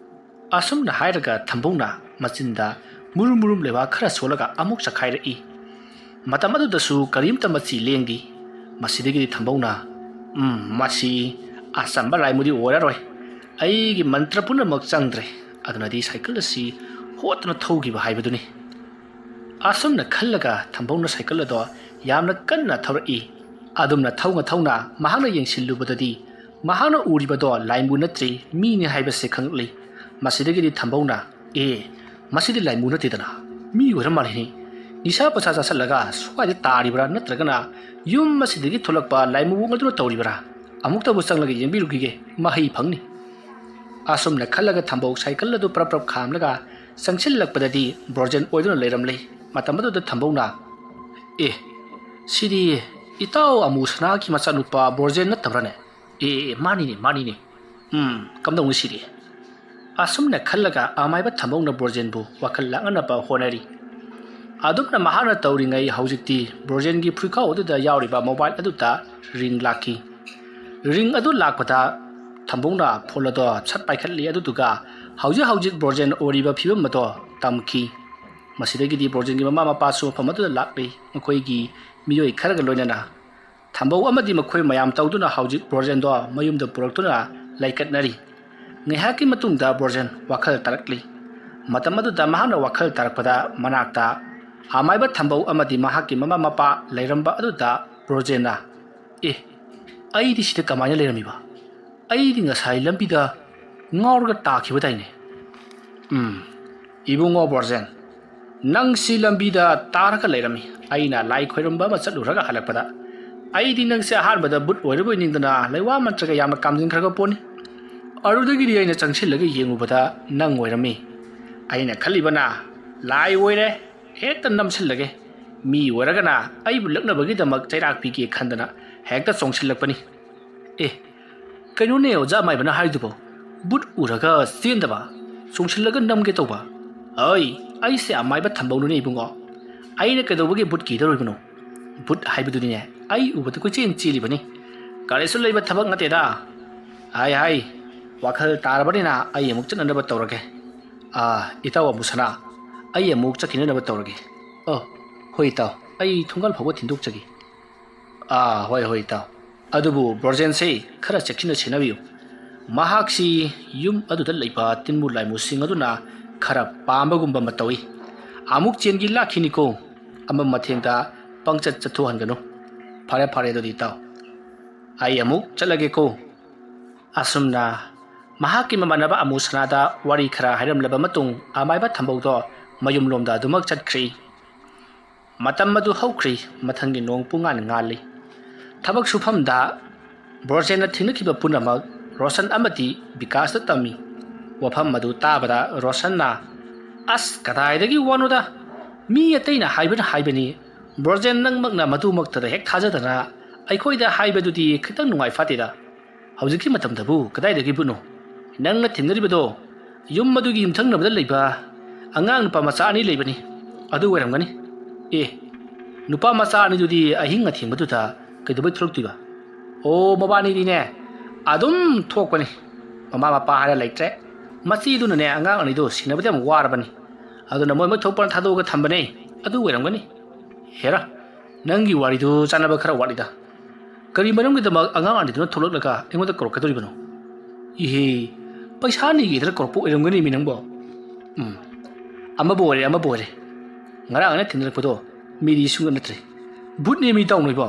ꯑꯁꯨꯝꯅ ꯍꯥꯏꯔꯒ ꯊꯝꯕꯧꯅ ꯃꯆꯤꯟꯗ ꯃꯨꯔꯨꯝ ꯃꯨꯔꯨꯝ ꯂꯩꯕꯥꯛ ꯈꯔ ꯁꯣꯜꯂꯒ ꯑꯃꯨꯛ ꯆꯈꯥꯏꯔꯛꯏ꯫ ꯃꯇꯝ ꯑꯗꯨꯗꯁꯨ ꯀꯔꯤꯝꯇ ꯃꯆꯤ ꯂꯦꯡꯗꯦ꯫ ꯃꯁꯤꯗꯒꯤꯗꯤ ꯊꯝꯕꯧꯅ, "ꯎꯝ, ꯃꯁꯤ ꯑꯆꯝꯕ ꯂꯥꯏꯃꯨꯗꯤ ꯑꯣꯏꯔꯔꯣꯏ꯫ ꯑꯩꯒꯤ ꯃꯟꯇ꯭ꯔ ꯄꯨꯝꯅꯃꯛ ꯆꯪꯗ꯭ꯔꯦ꯫ ꯑꯗꯨꯅꯗꯤ ꯁꯥꯏꯀꯜ ꯑꯁꯤ ꯍꯣꯠꯇꯨꯅ ꯊꯧꯈꯤꯕ ꯍꯥꯏꯕꯗꯨꯅꯤ"꯫ ꯑꯁꯨꯝꯅ ꯈꯜꯂꯒ ꯊꯝꯕꯧꯅ ꯁꯥꯏꯀꯜ ꯑꯗꯣ ꯌꯥꯝꯅ ꯀꯟꯅ ꯊꯧꯔꯛꯏ꯫ ꯑꯗꯨꯝꯅ ꯊꯧꯅ ꯊꯧꯅ ꯃꯍꯥꯛꯅ ꯌꯦꯡꯁꯤꯜꯂꯨꯕꯗꯗꯤ ꯃꯍꯥꯛꯅ ꯎꯔꯤꯕꯗꯣ ꯂꯥꯏꯃꯨ ꯅꯠꯇ꯭ꯔꯦ, ꯃꯤꯅꯤ ꯍꯥꯏꯕꯁꯤ ꯈꯪꯂꯛꯂꯤ꯫ ꯃꯁꯤꯗꯒꯤꯗꯤ ꯊꯝꯕꯧꯅ, "ꯑꯦ, ꯃꯁꯤꯗꯤ ꯂꯥꯏꯃꯨ ꯅꯠꯇꯦꯗꯅ, ꯃꯤ ꯑꯣꯏꯔ ꯃꯥꯜꯂꯤꯅꯦ꯫ ꯅꯤꯁꯥ ꯄꯁꯥ ꯆꯥꯁꯤꯜꯂꯒ ꯁ꯭ꯋꯥꯏꯗ ꯇꯥꯔꯤꯕ꯭ꯔꯥ, ꯅꯠꯇ꯭ꯔꯒꯅ ꯌꯨꯝ ꯑꯁꯤꯗꯒꯤ ꯊꯣꯛꯂꯛꯄ ꯂꯥꯏꯃꯨ ꯑꯗꯨꯅ ꯇꯧꯔꯤꯕ꯭ꯔꯥ? ꯑꯃꯨꯛꯇꯕꯨ ꯆꯪꯂꯒ ꯌꯦꯡꯕꯤꯔꯨꯈꯤꯒꯦ, ꯃꯍꯩ ꯐꯪꯅꯤ"꯫ ꯑꯁꯨꯝꯅ ꯈꯜꯂꯒ ꯊꯝꯕꯧ ꯁꯥꯏꯀꯜ ꯑꯗꯨ ꯄ꯭ꯔꯞ ꯄ꯭ꯔꯞ ꯈꯥꯝꯂꯒ ꯆꯪꯁꯤꯜꯂꯛꯄꯗꯗꯤ ꯕ꯭ꯔꯣꯖꯦꯟ ꯑꯣꯏꯗꯨꯅ ꯂꯩꯔꯝꯂꯦ꯫ ꯃꯇꯝ ꯑꯗꯨꯗ ꯊꯝꯕꯧꯅ, "ꯑꯦ, ꯁꯤꯗꯤ ꯏꯇꯥꯎ ꯑꯃꯨ ꯁꯅꯥꯒꯤ ꯃꯆꯥꯅꯨꯄꯥ ꯕ꯭ꯔꯣꯖꯦꯟ ꯅꯠꯇꯕ꯭ꯔꯥꯅꯦ? ꯑꯦ, ꯑꯦ, ꯃꯥꯅꯤꯅꯦ, ꯃꯥꯅꯤꯅꯦ꯫ ꯎꯝ, ꯀꯝꯗꯧꯅꯤ ꯁꯤꯗꯤ?" ꯑꯁꯨꯝꯅ ꯈꯜꯂꯒ ꯑꯃꯥꯏꯕ ꯊꯝꯕꯧꯅ ꯕ꯭ꯔꯣꯖꯦꯟꯕꯨ ꯋꯥꯈꯜ ꯂꯥꯡꯅꯅꯕ ꯍꯣꯠꯅꯔꯤ꯫ ꯑꯗꯨꯝꯅ ꯃꯍꯥꯛꯅ ꯇꯧꯔꯤꯉꯩ ꯍꯧꯖꯤꯛꯇꯤ ꯕ꯭ꯔꯣꯖꯦꯟꯒꯤ ꯐꯨꯔꯤꯈꯥꯎ ꯑꯗꯨꯗ ꯌꯥꯎꯔꯤꯕ ꯃꯣꯕꯥꯏꯜ ꯑꯗꯨꯗ ꯔꯤꯡ ꯂꯥꯛꯈꯤ꯫ ꯔꯤꯡ ꯑꯗꯨ ꯂꯥꯛꯄꯗ ꯊꯝꯕꯧꯅ ꯐꯣꯟ ꯑꯗꯣ ꯁꯠ ꯄꯥꯏꯈꯠꯂꯤ, ꯑꯗꯨꯗꯨꯒ ꯍꯧꯖꯤꯛ ꯍꯧꯖꯤꯛ ꯕ꯭ꯔꯣꯖꯦꯟ ꯑꯣꯏꯔꯤꯕ ꯐꯤꯕꯝ ꯑꯗꯣ ꯇꯝꯈꯤ꯫ ꯃꯁꯤꯗꯒꯤꯗꯤ ꯕ꯭ꯔꯣꯖꯦꯟꯒꯤ ꯃꯃꯥ ꯃꯄꯥꯁꯨ ꯃꯐꯝ ꯑꯗꯨꯗ ꯂꯥꯛꯂꯤ, ꯃꯈꯣꯏꯒꯤ ꯃꯤꯑꯣꯏ ꯈꯔꯒ ꯂꯣꯏꯅꯅ꯫ ꯊꯝꯕꯧ ꯑꯃꯗꯤ ꯃꯈꯣꯏ ꯃꯌꯥꯝ ꯇꯧꯗꯨꯅ ꯍꯧꯖꯤꯛ ꯕ꯭ꯔꯣꯖꯦꯟꯗꯣ ꯃꯌꯨꯝꯗ ꯄꯨꯔꯛꯇꯨꯅ ꯂꯩꯀꯠꯅꯔꯤ꯫ ꯉꯥꯏꯍꯥꯛꯀꯤ ꯃꯇꯨꯡꯗ ꯕ꯭ꯔꯣꯖꯦꯟ ꯋꯥꯈꯜ ꯇꯥꯔꯛꯂꯤ꯫ ꯃꯇꯝ ꯑꯗꯨꯗ ꯃꯍꯥꯛꯅ ꯋꯥꯈꯜ ꯇꯥꯔꯛꯄꯗ ꯃꯅꯥꯛꯇ ꯑꯃꯥꯏꯕ ꯊꯝꯕꯧ ꯑꯃꯗꯤ ꯃꯍꯥꯛꯀꯤ ꯃꯃꯥ ꯃꯄꯥ ꯂꯩꯔꯝꯕ ꯑꯗꯨꯗ ꯕ꯭ꯔꯣꯖꯦꯟꯅ, "ꯑꯦ, ꯑꯩꯗꯤ ꯁꯤꯗ ꯀꯃꯥꯏꯅ ꯂꯩꯔꯝꯃꯤꯕ? ꯑꯩꯗꯤ ꯉꯁꯥꯏ ꯂꯝꯕꯤꯗ ꯉꯥꯎꯔꯒ ꯇꯥꯈꯤꯕꯗꯥꯏꯅꯦ?" "ꯎꯝ, ꯏꯕꯨꯡꯉꯣ ꯕ꯭ꯔꯣꯖꯦꯟ, ꯅꯪꯁꯤ ꯂꯝꯕꯤꯗ ꯇꯥꯔꯒ ꯂꯩꯔꯝꯃꯤ꯫ ꯑꯩꯅ ꯂꯥꯏ ꯈꯣꯏꯔꯝꯕ ꯑꯃ ꯆꯠꯂꯨꯔꯒ ꯍꯜꯂꯛꯄꯗ ꯑꯩꯗꯤ ꯅꯪꯁꯦ ꯑꯍꯥꯟꯕꯗ ꯕꯨꯠ ꯑꯣꯏꯔꯕꯣꯏ ꯅꯤꯡꯗꯅ ꯂꯩꯋꯥ ꯃꯟꯇ꯭ꯔꯒ ꯌꯥꯝꯅ ꯀꯥꯝꯖꯤꯟꯈ꯭ꯔꯒ ꯄꯣꯠꯅꯤ꯫ ꯑꯗꯨꯗꯒꯤꯗꯤ ꯑꯩꯅ ꯆꯪꯁꯤꯜꯂꯒ ꯌꯦꯡꯉꯨꯕꯗ ꯅꯪ ꯑꯣꯏꯔꯝꯃꯤ꯫ ꯑꯩꯅ ꯈꯜꯂꯤꯕꯅ, ꯂꯥꯏ ꯑꯣꯏꯔꯦ, ꯍꯦꯛꯇ ꯅꯝꯁꯤꯜꯂꯒꯦ꯫ ꯃꯤ ꯑꯣꯏꯔꯒꯅ ꯑꯩꯕꯨ ꯂꯛꯅꯕꯒꯤꯗꯃꯛ ꯆꯩꯔꯥꯛ ꯄꯤꯒꯦ ꯈꯟꯗꯅ ꯍꯦꯛꯇ ꯆꯣꯡꯁꯤꯜꯂꯛꯄꯅꯤ"꯫ "ꯑꯦ, ꯀꯩꯅꯣꯅꯦ ꯑꯣꯖꯥ ꯃꯥꯏꯕꯅ ꯍꯥꯏꯗꯨꯕꯣ? ꯕꯨꯠ ꯎꯔꯒ ꯆꯦꯟꯗꯕ, ꯆꯣꯡꯁꯤꯜꯂꯒ ꯅꯝꯒꯦ ꯇꯧꯕ? ꯑꯩ, ꯑꯩꯁꯦ ꯑꯃꯥꯏꯕ ꯊꯝꯕꯧꯅꯨꯅꯦ ꯏꯕꯨꯡꯉꯣ꯫ ꯑꯩꯅ ꯀꯩꯗꯧꯕꯒꯤ ꯕꯨꯠ ꯀꯤꯗꯧꯔꯤꯕꯅꯣ? ꯕꯨꯠ ꯍꯥꯏꯕꯗꯨꯅꯤꯅꯦ, ꯑꯩ ꯎꯕꯗ ꯀꯣꯏꯆꯦꯟ ꯆꯦꯜꯂꯤꯕꯅꯤ꯫ "ꯀꯔꯤꯁꯨ ꯂꯩꯕ ꯊꯕꯛ ꯅꯠꯇꯦꯗ꯫ ꯍꯥꯏ ꯍꯥꯏ, ꯋꯥꯈꯜ ꯇꯥꯔꯕꯅꯤꯅ ꯑꯩ ꯑꯃꯨꯛ ꯆꯠꯅꯅꯕ ꯇꯧꯔꯒꯦ꯫ ꯑꯥ, ꯏꯇꯥꯎ ꯑꯃꯨꯁꯅꯥ, ꯑꯩ ꯑꯃꯨꯛ ꯆꯠꯈꯤꯅꯅꯕ ꯇꯧꯔꯒꯦ꯫ ꯑꯣ, ꯍꯣꯏ ꯏꯇꯥꯎ, ꯑꯩ ꯊꯣꯡꯒꯥꯜ ꯐꯥꯎꯕ ꯊꯤꯟꯗꯣꯛꯆꯒꯦ꯫ ꯑꯥ, ꯍꯣꯏ ꯍꯣꯏ ꯏꯇꯥꯎ꯫ ꯑꯗꯨꯕꯨ ꯕ꯭ꯔꯣꯖꯦꯟꯁꯦ ꯈꯔ ꯆꯦꯛꯁꯤꯟꯅ ꯁꯦꯟꯅꯕꯤꯌꯨ꯫ ꯃꯍꯥꯛꯁꯤ ꯌꯨꯝ ꯑꯗꯨꯗ ꯂꯩꯕ ꯇꯤꯟꯃꯨ ꯂꯥꯏꯃꯨꯁꯤꯡ ꯑꯗꯨꯅ ꯈꯔ ꯄꯥꯝꯕꯒꯨꯝꯕ ꯑꯃ ꯇꯧꯏ꯫ ꯑꯃꯨꯛ ꯆꯦꯟꯒꯤ ꯂꯥꯛꯈꯤꯅꯤꯀꯣ꯫ ꯑꯃꯝ ꯑꯊꯦꯡꯗ ꯄꯪꯆꯠ ꯆꯠꯊꯣꯛꯍꯟꯒꯅꯨ꯫ ꯐꯔꯦ ꯐꯔꯦ, ꯑꯗꯨꯗꯤ ꯏꯇꯥꯎ, ꯑꯩ ꯑꯃꯨꯛ ꯆꯠꯂꯒꯦꯀꯣ꯫" ꯑꯁꯨꯝꯅ ꯃꯍꯥꯛꯀꯤ ꯃꯃꯥꯟꯅꯕ ꯑꯃꯨ ꯁꯅꯥꯗ ꯋꯥꯔꯤ ꯈꯔ ꯍꯥꯏꯔꯝꯂꯕ ꯃꯇꯨꯡ, ꯑꯃꯥꯏꯕ ꯊꯝꯕꯧꯗꯣ ꯃꯌꯨꯝꯂꯣꯝꯗ ꯑꯗꯨꯃꯛ ꯆꯠꯈ꯭ꯔꯤ꯫ ꯃꯇꯝ ꯑꯗꯨ ꯍꯧꯈ꯭ꯔꯤ꯫ ꯃꯊꯪꯒꯤ ꯅꯣꯡ ꯄꯨꯡꯉꯥꯟ ꯉꯥꯜꯂꯤ꯫ ꯊꯕꯛ ꯁꯨꯐꯝꯗ ꯕ꯭ꯔꯣꯖꯦꯟꯅ ꯊꯦꯡꯅꯈꯤꯕ ꯄꯨꯝꯅꯃꯛ ꯔꯣꯁꯟ ꯑꯃꯗꯤ ꯕꯤꯀꯥꯁꯇ ꯇꯝꯃꯤ꯫ ꯋꯥꯐꯝ ꯑꯗꯨ ꯇꯥꯕꯗ ꯔꯣꯁꯟꯅ, "ꯑꯁ, ꯀꯗꯥꯏꯗꯒꯤ ꯋꯥꯅꯣꯗ? ꯃꯤ ꯑꯇꯩꯅ ꯍꯥꯏꯕꯅ ꯍꯥꯏꯕꯅꯤ꯫ ꯕ꯭ꯔꯣꯖꯦꯟ, ꯅꯪꯃꯛꯅ ꯃꯗꯨꯃꯛꯇꯗ ꯍꯦꯛ ꯊꯥꯖꯗꯅ ꯑꯩꯈꯣꯏꯗ ꯍꯥꯏꯕꯗꯨꯗꯤ ꯈꯤꯇꯪ ꯅꯨꯡꯉꯥꯏ ꯐꯥꯠꯇꯦꯗ꯫ ꯍꯧꯖꯤꯛꯀꯤ ꯃꯇꯝꯗꯕꯨ ꯀꯗꯥꯏꯗꯒꯤ ꯕꯨꯠꯅꯣ? ꯅꯪꯅ ꯊꯦꯡꯅꯔꯤꯕꯗꯣ ꯌꯨꯝ ꯑꯗꯨꯒꯤ ꯌꯨꯝꯊꯪꯅꯕꯗ ꯂꯩꯕ ꯑꯉꯥꯡ ꯅꯨꯄꯥ ꯃꯆꯥ ꯑꯅꯤ ꯂꯩꯕꯅꯤ꯫ ꯑꯗꯨ ꯑꯣꯏꯔꯝꯒꯅꯤ꯫ ꯑꯦ, ꯅꯨꯄꯥ ꯃꯆꯥ ꯑꯅꯤꯗꯨꯗꯤ ꯑꯍꯤꯡ ꯑꯊꯦꯡꯕꯗꯨꯗ ꯀꯩꯗꯧꯕꯩ ꯊꯣꯛꯂꯛꯇꯣꯏꯕ? ꯑꯣ, ꯃꯕꯥꯅꯤꯗꯤꯅꯦ, ꯑꯗꯨꯝ ꯊꯣꯛꯄꯅꯤ꯫ ꯃꯃꯥ ꯃꯄꯥ ꯍꯥꯏꯔ ꯂꯩꯇ꯭ꯔꯦ꯫ ꯃꯆꯦꯗꯨꯅꯅꯦ ꯑꯉꯥꯡ ꯑꯅꯤꯗꯣ ꯁꯦꯟꯅꯕꯗ ꯌꯥꯝ ꯋꯥꯔꯕꯅꯤ꯫ ꯑꯗꯨꯅ ꯃꯣꯏ ꯃꯣꯏ ꯊꯣꯛꯄꯅ ꯊꯥꯗꯣꯛꯑꯒ ꯊꯝꯕꯅꯦ꯫ ꯑꯗꯨ ꯑꯣꯏꯔꯝꯒꯅꯤ꯫ ꯍꯦꯔꯥ, ꯅꯪꯒꯤ ꯋꯥꯔꯤꯗꯨ ꯆꯥꯟꯅꯕ ꯈꯔ ꯋꯥꯠꯂꯤꯗ꯫ ꯀꯔꯤ ꯃꯔꯝꯒꯤꯗꯃꯛ ꯑꯉꯥꯡ ꯑꯅꯤꯗꯨꯅ ꯊꯣꯛꯂꯛꯂꯒ ꯑꯩꯉꯣꯟꯗ ꯀꯧꯔꯛꯀꯗꯧꯔꯤꯕꯅꯣ? ꯏꯍꯦ, ꯄꯩꯁꯥ ꯅꯤꯒꯦꯗꯅ ꯀꯧꯔꯛꯄ ꯑꯣꯏꯔꯝꯒꯅꯤ ꯃꯤ ꯅꯪꯕꯣ꯫ ꯎꯝ, ꯑꯃꯕꯨ ꯑꯣꯏꯔꯦ, ꯑꯃꯕꯨ ꯑꯣꯏꯔꯦ꯫ ꯉꯔꯥꯡ ꯑꯩꯅ ꯊꯦꯡꯅꯔꯛꯄꯗꯣ ꯃꯤꯗꯤ ꯁꯨꯡꯅꯠ ꯅꯠꯇ꯭ꯔꯦ꯫ ꯕꯨꯠꯅꯦ ꯃꯤ ꯇꯧꯅꯣꯏꯕꯣ꯫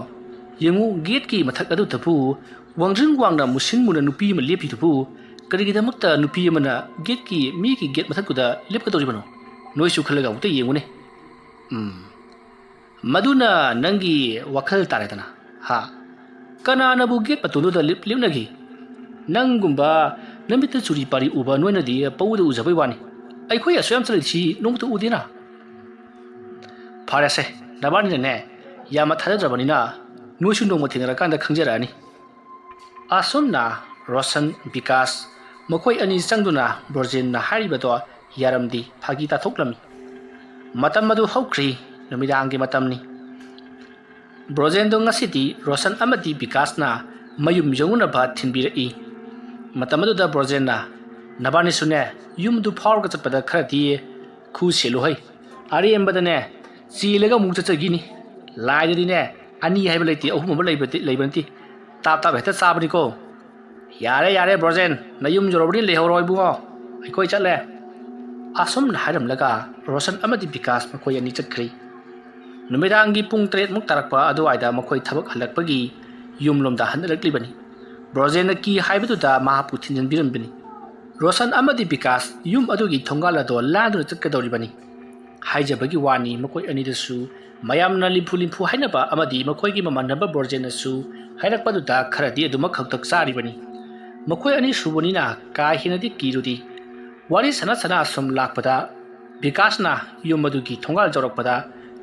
ꯌꯦꯡꯉꯨ, ꯒꯦꯠꯀꯤ ꯃꯊꯛ ꯑꯗꯨꯗꯕꯨ ꯋꯥꯡꯖꯤꯡ ꯋꯥꯡꯅ ꯃꯨꯁꯤꯟ ꯃꯨꯅ ꯅꯨꯄꯤ ꯑꯃ ꯂꯦꯞꯄꯤꯗꯨꯕꯨ ꯀꯔꯤꯒꯤꯗꯃꯛꯇ ꯅꯨꯄꯤ ꯑꯃꯅ ꯒꯦꯠꯀꯤ, ꯃꯤꯒꯤ ꯒꯦꯠ ꯃꯊꯛꯇꯨꯗ ꯂꯦꯞꯀꯗꯧꯔꯤꯕꯅꯣ? ꯅꯣꯏꯁꯨ ꯈꯜꯂꯒ ꯑꯃꯨꯛꯇ ꯌꯦꯡꯉꯨꯅꯦ꯫ ꯎꯝ, ꯃꯗꯨꯅ ꯅꯪꯒꯤ ꯋꯥꯈꯜ ꯇꯥꯔꯦꯗꯅ꯫ ꯍꯥ? ꯀꯅꯥꯅꯕꯨ ꯒꯦꯠ ꯃꯇꯣꯟꯗꯨꯗ ꯂꯦꯞ-, ꯂꯦꯞꯅꯒꯦ? ꯅꯪꯒꯨꯝꯕ ꯅꯃꯤꯠꯇ ꯆꯨꯔꯤ ꯄꯥꯔꯤ ꯎꯕ ꯅꯣꯏꯅꯗꯤ ꯄꯧꯗ ꯎꯖꯕꯩ ꯋꯥꯅꯤ꯫ ꯑꯩꯈꯣꯏ ꯑꯁꯨꯛ ꯌꯥꯝ ꯆꯠꯂꯤꯁꯤ ꯅꯣꯡꯃꯇ ꯎꯗꯦꯅ꯫ ꯐꯔꯦꯁꯦ, ꯅꯕꯥꯅꯤꯅꯅꯦ ꯌꯥꯝꯅ ꯊꯥꯖꯗ꯭ꯔꯕꯅꯤꯅ ꯅꯣꯏꯁꯨ ꯅꯣꯡꯃ ꯊꯦꯡꯅꯔꯀꯥꯟꯗ ꯈꯪꯖꯔꯛꯑꯅꯤ꯫ ꯑꯁꯨꯝꯅ ꯔꯣꯁꯟ, ꯕꯤꯀꯥꯁ ꯃꯈꯣꯏ ꯑꯅꯤ ꯆꯪꯗꯨꯅ ꯕ꯭ꯔꯣꯖꯦꯟꯅ ꯍꯥꯏꯔꯤꯕꯗꯣ ꯌꯥꯔꯝꯗꯦ, ꯐꯥꯒꯤ ꯇꯥꯊꯣꯛꯂꯝꯃꯤ꯫ ꯃꯇꯝ ꯑꯗꯨ ꯍꯧꯈ꯭ꯔꯤ, ꯅꯨꯃꯤꯗꯥꯡꯒꯤ ꯃꯇꯝꯅꯤ꯫ ꯕ꯭ꯔꯣꯖꯦꯟꯗꯣ ꯉꯁꯤꯗꯤ ꯔꯣꯁꯟ ꯑꯃꯗꯤ ꯕꯤꯀꯥꯁꯅ ꯃꯌꯨꯝ ꯌꯧꯅꯅꯕ ꯊꯤꯟꯕꯤꯔꯛꯏ꯫ ꯃꯇꯝ ꯑꯗꯨꯗ ꯕ꯭ꯔꯣꯖꯦꯟꯅ, "ꯅꯕꯥꯅꯤꯁꯨꯅꯦ, ꯌꯨꯝꯗꯨ ꯐꯥꯎꯔꯒ ꯆꯠꯄꯗ ꯈꯔꯗꯤ ꯈꯨ ꯁꯦꯜꯂꯨ ꯍꯩ꯫ ꯑꯔꯦꯝꯕꯗꯅꯦ, ꯆꯦꯜꯂꯒ ꯑꯃꯨꯛ ꯆꯠꯆꯈꯤꯅꯤ꯫ ꯂꯥꯏꯗꯗꯤꯅꯦ, ꯑꯅꯤ ꯍꯥꯏꯕ ꯂꯩꯇꯦ, ꯑꯍꯨꯝ ꯍꯥꯏꯕ ꯂꯩꯕ ꯂꯩꯕ ꯅꯠꯇꯦ꯫ ꯇꯥꯞ ꯇꯥꯞ ꯍꯦꯛꯇ ꯆꯥꯕꯅꯤꯀꯣ꯫ ꯌꯥꯔꯦ, ꯌꯥꯔꯦ, ꯕ꯭ꯔꯣꯖꯦꯟ, ꯅꯌꯨꯝ ꯌꯧꯔꯕꯅꯤ, ꯂꯩꯍꯧꯔꯣ ꯏꯕꯨꯡꯉꯣ, ꯑꯩꯈꯣꯏ ꯆꯠꯂꯦ"꯫ ꯑꯁꯨꯝꯅ ꯍꯥꯏꯔꯝꯂꯒ ꯔꯣꯁꯟ ꯑꯃꯗꯤ ꯕꯤꯀꯥꯁ ꯃꯈꯣꯏ ꯑꯅꯤ ꯆꯠꯈ꯭ꯔꯦ꯫ ꯅꯨꯃꯤꯗꯥꯡꯒꯤ ꯄꯨꯡ ꯇꯔꯦꯠꯃꯨꯛ ꯇꯥꯔꯛꯄ ꯑꯗꯨꯋꯥꯏꯗ ꯃꯈꯣꯏ ꯊꯕꯛ ꯍꯜꯂꯛꯄꯒꯤ ꯌꯨꯝꯂꯣꯝꯗ ꯍꯟꯅꯔꯛꯂꯤꯕꯅꯤ꯫ ꯕ꯭ꯔꯣꯖꯦꯟꯅ ꯀꯤ ꯍꯥꯏꯕꯗꯨꯗ ꯃꯍꯥꯛꯄꯨ ꯊꯤꯟꯖꯤꯟꯕꯤꯔꯝꯕꯅꯤ꯫ ꯔꯣꯁꯟ ꯑꯃꯗꯤ ꯕꯤꯀꯥꯁ ꯌꯨꯝ ꯑꯗꯨꯒꯤ ꯊꯣꯡꯒꯥꯜ ꯑꯗꯣ ꯂꯥꯟꯗꯨꯅ ꯆꯠꯀꯗꯧꯔꯤꯕꯅꯤ꯫ ꯍꯥꯏꯖꯕꯒꯤ ꯋꯥꯅꯤ, ꯃꯈꯣꯏ ꯑꯅꯤꯗꯁꯨ ꯃꯌꯥꯝꯅ ꯂꯤꯝꯐꯨ ꯂꯤꯝꯐꯨ ꯍꯥꯏꯅꯕ ꯑꯃꯗꯤ ꯃꯈꯣꯏꯒꯤ ꯃꯃꯥꯟꯅꯕ ꯕ꯭ꯔꯣꯖꯦꯟꯅꯁꯨ ꯍꯥꯏꯔꯛꯄꯗꯨꯗ ꯈꯔꯗꯤ ꯑꯗꯨꯃꯛ ꯈꯛꯇꯛ ꯆꯥꯔꯤꯕꯅꯤ꯫ ꯃꯈꯣꯏ ꯑꯅꯤ ꯁꯨꯕꯅꯤꯅ ꯀꯥ ꯍꯦꯟꯅꯗꯤ ꯀꯤꯔꯨꯗꯦ꯫ ꯋꯥꯔꯤ ꯁꯥꯟꯅ ꯁꯥꯟꯅ ꯑꯁꯨꯝ ꯂꯥꯛꯄꯗ ꯕꯤꯀꯥꯁꯅ ꯌꯨꯝ ꯑꯗꯨꯒꯤ ꯊꯣꯡꯒꯥꯜ ꯌꯧꯔꯛꯄꯗ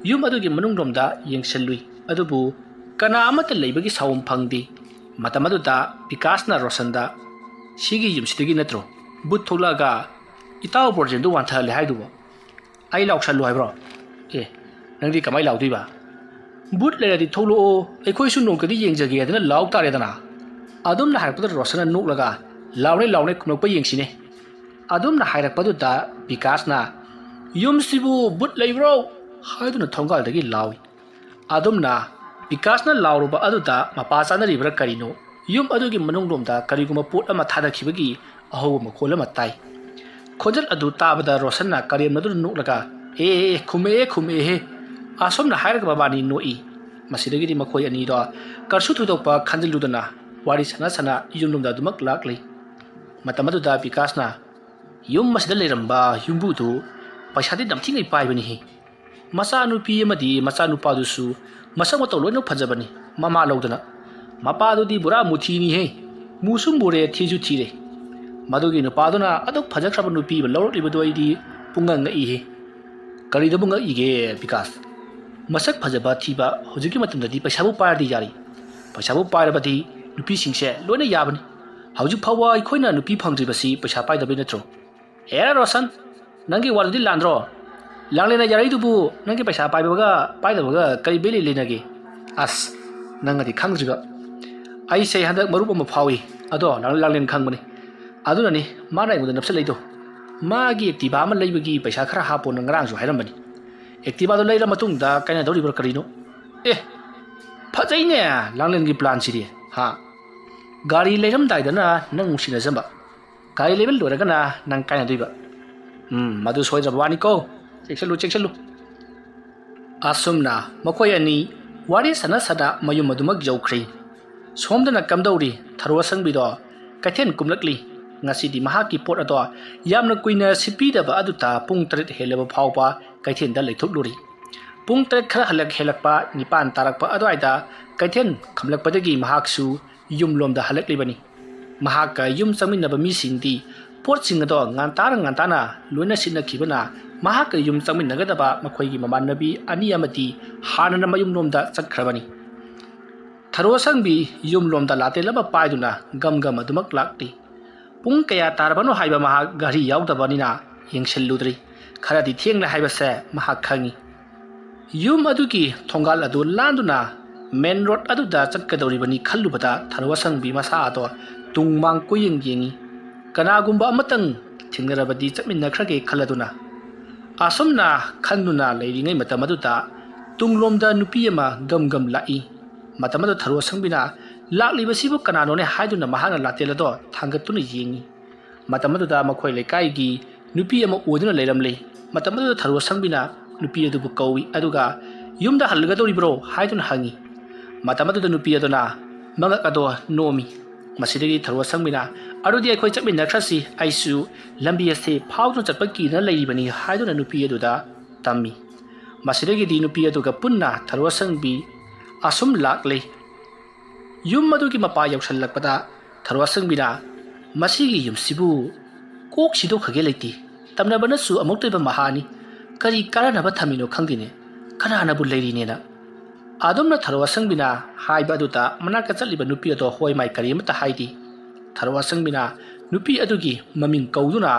ꯌꯨꯝ ꯑꯗꯨꯒꯤ ꯃꯅꯨꯡꯂꯣꯝꯗ ꯌꯦꯡꯁꯤꯜꯂꯨꯏ, ꯑꯗꯨꯕꯨ ꯀꯅꯥ ꯑꯃꯠꯇ ꯂꯩꯕꯒꯤ ꯁꯥꯎꯝ ꯐꯪꯗꯦ꯫ ꯃꯇꯝ ꯑꯗꯨꯗ ꯕꯤꯀꯥꯁꯅ ꯔꯣꯁꯟꯗ, "ꯁꯤꯒꯤ ꯌꯨꯝꯁꯤꯗꯒꯤ ꯅꯠꯇ꯭ꯔꯣ ꯕꯨꯠ ꯊꯣꯛꯂꯛꯑꯒ ꯏꯇꯥꯎ ꯕ꯭ꯔꯣꯖꯦꯟꯗꯨ ꯋꯥꯟꯊꯍꯜꯂꯦ ꯍꯥꯏꯗꯨꯕꯨ? ꯑꯩ ꯂꯥꯎꯁꯜꯂꯨ ꯍꯥꯏꯕ꯭ꯔꯣ? ꯑꯦ, ꯅꯪꯗꯤ ꯀꯃꯥꯏ ꯂꯥꯎꯗꯣꯏꯕ? ꯕꯨꯠ ꯂꯩꯔꯗꯤ ꯊꯣꯛꯂꯛꯑꯣ, ꯑꯩꯈꯣꯏꯁꯨ ꯅꯣꯡꯃꯗꯤ ꯌꯦꯡꯖꯒꯦ ꯍꯥꯏꯗꯅ ꯂꯥꯎ ꯇꯥꯔꯦꯗꯅ"꯫ ꯑꯗꯨꯝꯅ ꯍꯥꯏꯔꯛꯄꯗ ꯔꯣꯁꯟꯅ ꯅꯣꯛꯂꯒ, "ꯂꯥꯎꯅꯦ, ꯂꯥꯎꯅꯦ, ꯈꯨꯝꯂꯛꯄ ꯌꯦꯡꯁꯤꯅꯦ"꯫ ꯑꯗꯨꯝꯅ ꯍꯥꯏꯔꯛꯄꯗꯨꯗ ꯕꯤꯀꯥꯁꯅ, "ꯌꯨꯝꯁꯤꯕꯨ ꯕꯨꯠ ꯂꯩꯕ꯭ꯔꯣ?" ꯍꯥꯏꯗꯨꯅ ꯊꯣꯡꯒꯥꯜꯗꯒꯤ ꯂꯥꯎꯏ꯫ ꯑꯗꯨꯝꯅ ꯕꯤꯀꯥꯁꯅ ꯂꯥꯎꯔꯨꯕ ꯑꯗꯨꯗ ꯃꯄꯥ ꯆꯥꯅꯔꯤꯕ꯭ꯔꯥ ꯀꯔꯤꯅꯣ, ꯌꯨꯝ ꯑꯗꯨꯒꯤ ꯃꯅꯨꯡꯂꯣꯝꯗ ꯀꯔꯤꯒꯨꯝꯕ ꯄꯣꯠ ꯑꯃ ꯊꯥꯗꯈꯤꯕꯒꯤ ꯑꯍꯧꯕ ꯃꯈꯣꯜ ꯑꯃ ꯇꯥꯏ꯫ ꯈꯣꯟꯖꯦꯜ ꯑꯗꯨ ꯇꯥꯕꯗ ꯔꯣꯁꯟꯅ ꯀꯔꯦꯝꯅꯗꯨꯅ ꯅꯣꯛꯂꯒ, "ꯑꯦ, ꯑꯦ, ꯑꯦ, ꯈꯨꯝꯃꯛꯑꯦ, ꯈꯨꯝꯃꯛꯑꯦꯍꯦ꯫ ꯑꯁꯣꯝꯅ" ꯍꯥꯏꯔꯒ ꯃꯕꯥꯅꯤ ꯅꯣꯛꯏ꯫ ꯃꯁꯤꯗꯒꯤꯗꯤ ꯃꯈꯣꯏ ꯑꯅꯤꯗꯣ ꯀꯔꯤꯁꯨ ꯊꯣꯏꯗꯣꯛꯄ ꯈꯟꯖꯤꯜꯂꯨꯗꯅ ꯋꯥꯔꯤ ꯁꯥꯟꯅ ꯁꯥꯟꯅ ꯌꯨꯝꯂꯣꯝꯗ ꯑꯗꯨꯃꯛ ꯂꯥꯛꯂꯤ꯫ ꯃꯇꯝ ꯑꯗꯨꯗ ꯕꯤꯀꯥꯁꯅ, "ꯌꯨꯝ ꯑꯁꯤꯗ ꯂꯩꯔꯝꯕ ꯌꯨꯝꯕꯨꯗꯨ ꯄꯩꯁꯥꯗꯤ ꯅꯝꯊꯤꯉꯩ ꯄꯥꯏꯕꯅꯤꯍꯦ꯫ ꯃꯆꯥꯅꯨꯄꯤ ꯑꯃꯗꯤ ꯃꯆꯥꯅꯨꯄꯥꯗꯨꯁꯨ ꯃꯁꯛ ꯃꯇꯧ ꯂꯣꯏꯅ ꯐꯖꯕꯅꯤ, ꯃꯃꯥ ꯂꯧꯗꯅ꯫ ꯃꯄꯥꯗꯨꯗꯤ ꯄꯨꯔꯥ ꯃꯨꯊꯤꯅꯤꯍꯦ꯫ ꯃꯨꯁꯨ ꯃꯨꯔꯦ, ꯊꯤꯁꯨ ꯊꯤꯔꯦ꯫ ꯃꯗꯨꯒꯤ ꯅꯨꯄꯥꯗꯨꯅ ꯑꯗꯨꯛ ꯐꯖꯈ꯭ꯔꯕ ꯅꯨꯄꯤ ꯑꯃ ꯂꯧꯔꯛꯂꯤꯕꯗꯨ ꯑꯩꯗꯤ ꯄꯨꯡꯉꯛ ꯉꯛꯏꯍꯦ"꯫ "ꯀꯔꯤꯗꯕꯨ ꯉꯛꯏꯒꯦ ꯕꯤꯀꯥꯁ? ꯃꯁꯛ ꯐꯖꯕ ꯊꯤꯕ ꯍꯧꯖꯤꯛꯀꯤ ꯃꯇꯝꯗꯗꯤ ꯄꯩꯁꯥꯕꯨ ꯄꯥꯏꯔꯗꯤ ꯌꯥꯔꯤ꯫ ꯄꯩꯁꯥꯕꯨ ꯄꯥꯏꯔꯕꯗꯤ ꯅꯨꯄꯤꯁꯤꯡꯁꯦ ꯂꯣꯏꯅ ꯌꯥꯕꯅꯤ꯫ ꯍꯧꯖꯤꯛ ꯐꯥꯎꯕ ꯑꯩꯈꯣꯏꯅ ꯅꯨꯄꯤ ꯐꯪꯗ꯭ꯔꯤꯕꯁꯤ ꯄꯩꯁꯥ ꯄꯥꯏꯗꯕꯩ ꯅꯠꯇ꯭ꯔꯣ?" "ꯍꯦꯔꯥ ꯔꯣꯁꯟ, ꯅꯪꯒꯤ ꯋꯥꯗꯨꯗꯤ ꯂꯥꯟꯗ꯭ꯔꯣ? ꯂꯥꯡꯂꯦꯟꯅ ꯌꯥꯔꯛꯏꯗꯨꯕꯨ ꯅꯪꯒꯤ ꯄꯩꯁꯥ ꯄꯥꯏꯕꯒ ꯄꯥꯏꯗꯕꯒ ꯀꯔꯤ ꯕꯦꯂꯤ ꯂꯩꯅꯒꯦ? ꯑꯁ, ꯅꯪꯅꯗꯤ ꯈꯪꯗ꯭ꯔꯤꯕ꯫ ꯑꯩꯁꯦ ꯍꯟꯗꯛ ꯃꯔꯨꯞ ꯑꯃ ꯐꯥꯎꯏ꯫ ꯑꯗꯣ ꯂꯥꯡ-, ꯂꯥꯡꯂꯦꯟ ꯈꯪꯕꯅꯤ꯫ ꯑꯗꯨꯅꯅꯤ ꯃꯥꯅ ꯑꯩꯉꯣꯟꯗ ꯅꯞꯁꯜꯂꯛꯏꯗꯣ꯫ ꯃꯥꯒꯤ Activa ꯑꯃ ꯂꯩꯕꯒꯤ ꯄꯩꯁꯥ ꯈꯔ ꯍꯥꯞꯄꯣꯅ ꯉꯔꯥꯡꯁꯨ ꯍꯥꯏꯔꯝꯕꯅꯤ꯫ Activa ꯗꯣ ꯂꯩꯔ ꯃꯇꯨꯡꯗ ꯀꯥꯏꯅꯗꯧꯔꯤꯕ꯭ꯔꯥ ꯀꯔꯤꯅꯣ? ꯑꯦ, ꯐꯖꯩꯅꯦ ꯂꯥꯡꯂꯦꯟꯒꯤ plan ꯁꯤꯗꯤ꯫ ꯍꯥ? ꯒꯥꯔꯤ ꯂꯩꯔꯝꯗꯥꯏꯗꯅ ꯅꯪ ꯅꯨꯡꯁꯤꯅꯖꯕ, ꯒꯥꯔꯤ ꯂꯩꯕ ꯂꯣꯏꯔꯒꯅ ꯅꯪ ꯀꯥꯏꯅꯗꯣꯏꯕ꯫ ꯎꯝ, ꯃꯗꯨ ꯁꯣꯏꯗ꯭ꯔꯕ ꯋꯥꯅꯤꯀꯣ꯫ ꯆꯦꯛꯁꯤꯜꯂꯨ, ꯆꯦꯛꯁꯤꯜꯂꯨ꯫ ꯑꯁꯨꯝꯅ ꯃꯈꯣꯏ ꯑꯅꯤ ꯋꯥꯔꯤ ꯁꯥꯟꯅ ꯁꯥꯟꯅ ꯃꯌꯨꯝ ꯑꯗꯨꯃꯛ ꯌꯧꯈ꯭ꯔꯦ꯫ ꯁꯣꯝꯗꯅ ꯀꯝꯗꯧꯔꯤ? ꯊꯔꯣ ꯑꯁꯪꯕꯤꯗꯣ ꯀꯩꯊꯦꯜ ꯀꯨꯝꯂꯛꯂꯤ꯫ ꯉꯁꯤꯗꯤ ꯃꯍꯥꯛꯀꯤ ꯄꯣꯠ ꯑꯗꯣ ꯌꯥꯝꯅ ꯀꯨꯏꯅ ꯁꯤꯠꯄꯤꯗꯕ ꯑꯗꯨꯗ ꯄꯨꯡ ꯇꯔꯦꯠ ꯍꯦꯜꯂꯕ ꯐꯥꯎꯕ ꯀꯩꯊꯦꯜꯗ ꯂꯩꯊꯣꯛꯂꯨꯔꯤ꯫ ꯄꯨꯡ ꯇꯔꯦꯠ ꯈꯔ ꯍꯜꯂꯛ-, ꯍꯦꯜꯂꯛꯄ, ꯅꯤꯄꯥꯟ ꯇꯥꯔꯛꯄ ꯑꯗꯨꯋꯥꯏꯗ ꯀꯩꯊꯦꯜ ꯈꯝꯂꯛꯄꯗꯒꯤ ꯃꯍꯥꯛꯁꯨ ꯌꯨꯝꯂꯣꯝꯗ ꯍꯜꯂꯛꯂꯤꯕꯅꯤ꯫ ꯃꯍꯥꯛꯀ ꯌꯨꯝ ꯆꯪꯃꯤꯟꯅꯕ ꯃꯤꯁꯤꯡꯗꯤ ꯄꯣꯠꯁꯤꯡ ꯑꯗꯣ ꯉꯟꯇꯥꯅ ꯉꯟꯇꯥꯅ ꯂꯣꯏꯅ ꯁꯤꯠꯅꯈꯤꯕꯅ ꯃꯍꯥꯛꯀ ꯌꯨꯝ ꯆꯪꯃꯤꯟꯅꯒꯗꯕ ꯃꯈꯣꯏꯒꯤ ꯃꯃꯥꯟꯅꯕꯤ ꯑꯅꯤ ꯑꯃꯗꯤ ꯍꯥꯟꯅꯅ ꯃꯌꯨꯝꯂꯣꯝꯗ ꯆꯠꯈ꯭ꯔꯕꯅꯤ꯫ ꯊꯔꯣ ꯑꯁꯪꯕꯤ ꯌꯨꯝꯂꯣꯝꯗ ꯂꯥꯇꯦꯜ ꯑꯃ ꯄꯥꯏꯗꯨꯅ ꯒꯝ ꯒꯝ ꯑꯗꯨꯃꯛ ꯂꯥꯛꯂꯤ꯫ ꯄꯨꯡ ꯀꯌꯥ ꯇꯥꯔꯕꯅꯣ ꯍꯥꯏꯕ ꯃꯍꯥꯛ ꯘꯔꯤ ꯌꯥꯎꯗꯕꯅꯤꯅ ꯌꯦꯡꯁꯤꯜꯂꯨꯗ꯭ꯔꯤ꯫ ꯈꯔꯗꯤ ꯊꯦꯡꯂꯦ ꯍꯥꯏꯕꯁꯦ ꯃꯍꯥꯛ ꯈꯪꯏ꯫ ꯌꯨꯝ ꯑꯗꯨꯒꯤ ꯊꯣꯡꯒꯥꯜ ꯑꯗꯨ ꯂꯥꯟꯗꯨꯅ main road ꯑꯗꯨꯗ ꯆꯠꯀꯗꯧꯔꯤꯕꯅꯤ ꯈꯜꯂꯨꯕꯗ ꯊꯔꯣ ꯑꯁꯪꯕꯤ ꯃꯁꯥ ꯑꯗꯣ ꯇꯨꯡ ꯃꯥꯡ ꯀꯣꯏꯌꯦꯡ ꯌꯦꯡꯏ꯫ ꯀꯅꯥꯒꯨꯝꯕ ꯑꯃꯇꯪ ꯊꯦꯡꯅꯔꯕꯗꯤ ꯆꯠꯃꯤꯟꯅꯈ꯭ꯔꯒꯦ ꯈꯜꯂꯗꯨꯅ꯫ ꯑꯁꯨꯝꯅ ꯈꯟꯗꯨꯅ ꯂꯩꯔꯤꯉꯩ ꯃꯇꯝ ꯑꯗꯨꯗ ꯇꯨꯡꯂꯣꯝꯗ ꯅꯨꯄꯤ ꯑꯃ ꯒꯝ ꯒꯝ ꯂꯥꯛꯏ꯫ ꯃꯇꯝ ꯑꯗꯨꯗ ꯊꯔꯣ ꯑꯁꯪꯕꯤꯅ "ꯂꯥꯛꯂꯤꯕꯁꯤꯕꯨ ꯀꯅꯥꯅꯣꯅꯦ?" ꯍꯥꯏꯗꯨꯅ ꯃꯍꯥꯛꯅ ꯂꯥꯇꯦꯜ ꯑꯗꯣ ꯊꯥꯡꯒꯠꯇꯨꯅ ꯌꯦꯡꯏ꯫ ꯃꯇꯝ ꯑꯗꯨꯗ ꯃꯈꯣꯏ ꯂꯩꯀꯥꯏꯒꯤ ꯅꯨꯄꯤ ꯑꯃ ꯑꯣꯏꯗꯨꯅ ꯂꯩꯔꯝꯂꯦ꯫ ꯃꯇꯝ ꯑꯗꯨꯗ ꯊꯔꯣ ꯑꯁꯪꯕꯤꯅ ꯅꯨꯄꯤ ꯑꯗꯨꯕꯨ ꯀꯧꯏ, ꯑꯗꯨꯒ "ꯌꯨꯝꯗ ꯍꯜꯂꯒꯗꯧꯔꯤꯕ꯭ꯔꯣ?" ꯍꯥꯏꯗꯨꯅ ꯍꯪꯏ꯫ ꯃꯇꯝ ꯑꯗꯨꯗ ꯅꯨꯄꯤ ꯑꯗꯨꯅ ꯃꯉꯛ ꯑꯗꯣ ꯅꯣꯝꯃꯤ꯫ ꯃꯁꯤꯗꯒꯤ ꯊꯔꯣ ꯑꯁꯪꯕꯤꯅ, "ꯑꯗꯨꯗꯤ ꯑꯩꯈꯣꯏ ꯆꯠꯃꯤꯟꯅꯈ꯭ꯔꯁꯤ, ꯑꯩꯁꯨ ꯂꯝꯕꯤ ꯑꯁꯤ ꯐꯥꯎꯗꯨꯅ ꯆꯠꯄ ꯀꯤꯗꯅ ꯂꯩꯔꯤꯕꯅꯤ" ꯍꯥꯏꯗꯨꯅ ꯅꯨꯄꯤ ꯑꯗꯨꯗ ꯇꯝꯃꯤ꯫ ꯃꯁꯤꯗꯒꯤꯗꯤ ꯅꯨꯄꯤ ꯑꯗꯨꯒ ꯄꯨꯟꯅ ꯊꯔꯣ ꯑꯁꯪꯕꯤ ꯑꯁꯨꯝ ꯂꯥꯛꯂꯦ꯫ ꯌꯨꯝ ꯑꯗꯨꯒꯤ ꯃꯄꯥ ꯌꯧꯁꯜꯂꯛꯄꯗ ꯊꯔꯣ ꯑꯁꯪꯕꯤꯅ, "ꯃꯁꯤꯒꯤ ꯌꯨꯝꯁꯤꯕꯨ ꯀꯣꯛ ꯁꯤꯗꯣꯛꯈ꯭ꯔꯒꯦ ꯂꯩꯇꯦ꯫ ꯇꯝꯅꯕꯅꯁꯨ ꯑꯃꯨꯛꯇ ꯑꯣꯏꯕ ꯃꯍꯥꯅꯤ꯫ ꯀꯔꯤ ꯀꯥꯟꯅꯅꯕ ꯊꯝꯃꯤꯅꯣ ꯈꯪꯗꯦꯅꯦ꯫ ꯀꯅꯥꯅꯕꯨ ꯂꯩꯔꯤꯅꯦꯅ?" ꯑꯗꯨꯝꯅ ꯊꯔꯣ ꯑꯁꯪꯕꯤꯅ ꯍꯥꯏꯕ ꯑꯗꯨꯗ ꯃꯅꯥꯛꯇ ꯆꯠꯂꯤꯕ ꯅꯨꯄꯤ ꯑꯗꯣ ꯍꯣꯏ ꯃꯥꯏ ꯀꯔꯤꯃꯠꯇ ꯍꯥꯏꯗꯦ꯫ ꯊꯔꯣ ꯑꯁꯪꯕꯤꯅ ꯅꯨꯄꯤ ꯑꯗꯨꯒꯤ ꯃꯃꯤꯡ ꯀꯧꯗꯨꯅ,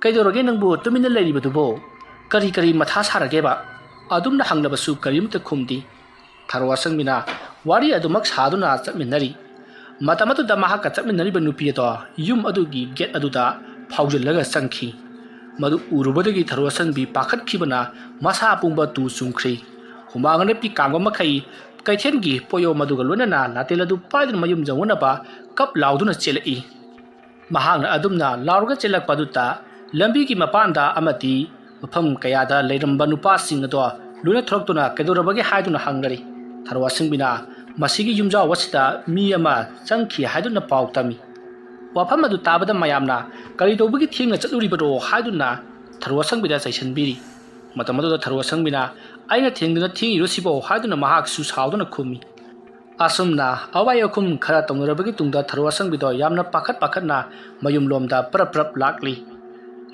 "ꯀꯩꯗꯧꯔꯒꯦ ꯅꯪꯕꯨ ꯇꯨꯃꯤꯟꯅ ꯂꯩꯔꯤꯕꯗꯨꯕꯣ? ꯀꯔꯤ ꯀꯔꯤ ꯃꯊꯥ ꯁꯥꯔꯒꯦꯕ?" ꯑꯗꯨꯝꯅ ꯍꯪꯂꯕꯁꯨ ꯀꯔꯤꯃꯠꯇ ꯈꯨꯝꯗꯦ꯫ ꯊꯔꯣ ꯑꯁꯪꯕꯤꯅ ꯋꯥꯔꯤ ꯑꯗꯨꯃꯛ ꯁꯥꯗꯨꯅ ꯆꯠꯃꯤꯟꯅꯔꯤ꯫ ꯃꯇꯝ ꯑꯗꯨꯗ ꯃꯍꯥꯛꯀ ꯆꯠꯃꯤꯟꯅꯔꯤꯕ ꯅꯨꯄꯤ ꯑꯗꯣ ꯌꯨꯝ ꯑꯗꯨꯒꯤ ꯒꯦꯠ ꯑꯗꯨꯗ ꯐꯥꯎꯖꯤꯜꯂꯒ ꯆꯪꯈꯤ꯫ ꯃꯗꯨ ꯎꯔꯨꯕꯗꯒꯤ ꯊꯔꯣ ꯑꯁꯪꯕꯤ ꯄꯥꯈꯠꯈꯤꯕꯅ ꯃꯁꯥ ꯄꯨꯝꯕ ꯇꯨ ꯆꯨꯡꯈ꯭ꯔꯤ꯫ ꯍꯨꯃꯥꯡ ꯑꯅꯞꯄꯤ ꯀꯥꯡꯕ ꯃꯈꯩ ꯀꯩꯊꯦꯜꯒꯤ ꯄꯣꯌꯣꯝ ꯑꯗꯨꯒ ꯂꯣꯏꯅꯅ ꯂꯥꯇꯦꯜ ꯑꯗꯨ ꯄꯥꯏꯗꯨꯅ ꯃꯌꯨꯝ ꯌꯧꯅꯅꯕ ꯀꯞ ꯂꯥꯎꯗꯨꯅ ꯆꯦꯜꯂꯛꯏ꯫ ꯃꯍꯥꯛꯅ ꯑꯗꯨꯝꯅ ꯂꯥꯎꯔꯒ ꯆꯦꯜꯂꯛꯄ ꯑꯗꯨꯗ ꯂꯝꯕꯤꯒꯤ ꯃꯄꯥꯟꯗ ꯑꯃꯗꯤ ꯃꯐꯝ ꯀꯌꯥꯗ ꯂꯩꯔꯝꯕ ꯅꯨꯄꯥꯁꯤꯡ ꯑꯗꯣ ꯂꯣꯏꯅ ꯊꯣꯔꯛꯇꯨꯅ ꯀꯩꯗꯧꯔꯕꯒꯦ ꯍꯥꯏꯗꯨꯅ ꯍꯪꯅꯔꯤ꯫ ꯊꯔꯣ ꯑꯁꯪꯕꯤꯅ ꯃꯁꯤꯒꯤ ꯌꯨꯝꯖꯥꯎ ꯑꯁꯤꯗ ꯃꯤ ꯑꯃ ꯆꯪꯈꯤ ꯍꯥꯏꯗꯨꯅ ꯄꯥꯎ ꯇꯝꯃꯤ꯫ ꯋꯥꯐꯝ ꯑꯗꯨ ꯇꯥꯕꯗ ꯃꯌꯥꯝꯅ ꯀꯔꯤ ꯇꯧꯕꯒꯤ ꯊꯦꯡꯅ ꯆꯠꯂꯨꯔꯤꯕꯅꯣ ꯍꯥꯏꯗꯨꯅ ꯊꯔꯣ ꯑꯁꯪꯕꯤꯗ ꯆꯩꯁꯤꯟꯕꯤꯔꯤ꯫ ꯃꯇꯝ ꯑꯗꯨꯗ ꯊꯔꯣ ꯑꯁꯪꯕꯤꯅ "ꯑꯩꯅ ꯊꯦꯡꯗꯨꯅ ꯊꯦꯡꯉꯤꯔꯣ ꯁꯤꯕꯣ?" ꯍꯥꯏꯗꯨꯅ ꯃꯍꯥꯛꯁꯨ ꯁꯥꯎꯗꯨꯅ ꯈꯨꯝꯃꯤ꯫ ꯑꯁꯨꯝꯅ ꯑꯋꯥꯏ ꯑꯈꯨꯝ ꯈꯔ ꯇꯧꯅꯔꯕꯒꯤ ꯇꯨꯡꯗ ꯊꯔꯣ ꯑꯁꯪꯕꯤꯗꯣ ꯌꯥꯝꯅ ꯄꯥꯈꯠ ꯄꯥꯈꯠꯅ ꯃꯌꯨꯝꯂꯣꯝꯗ ꯄ꯭ꯔꯞ ꯄ꯭ꯔꯞ ꯂꯥꯛꯂꯤ꯫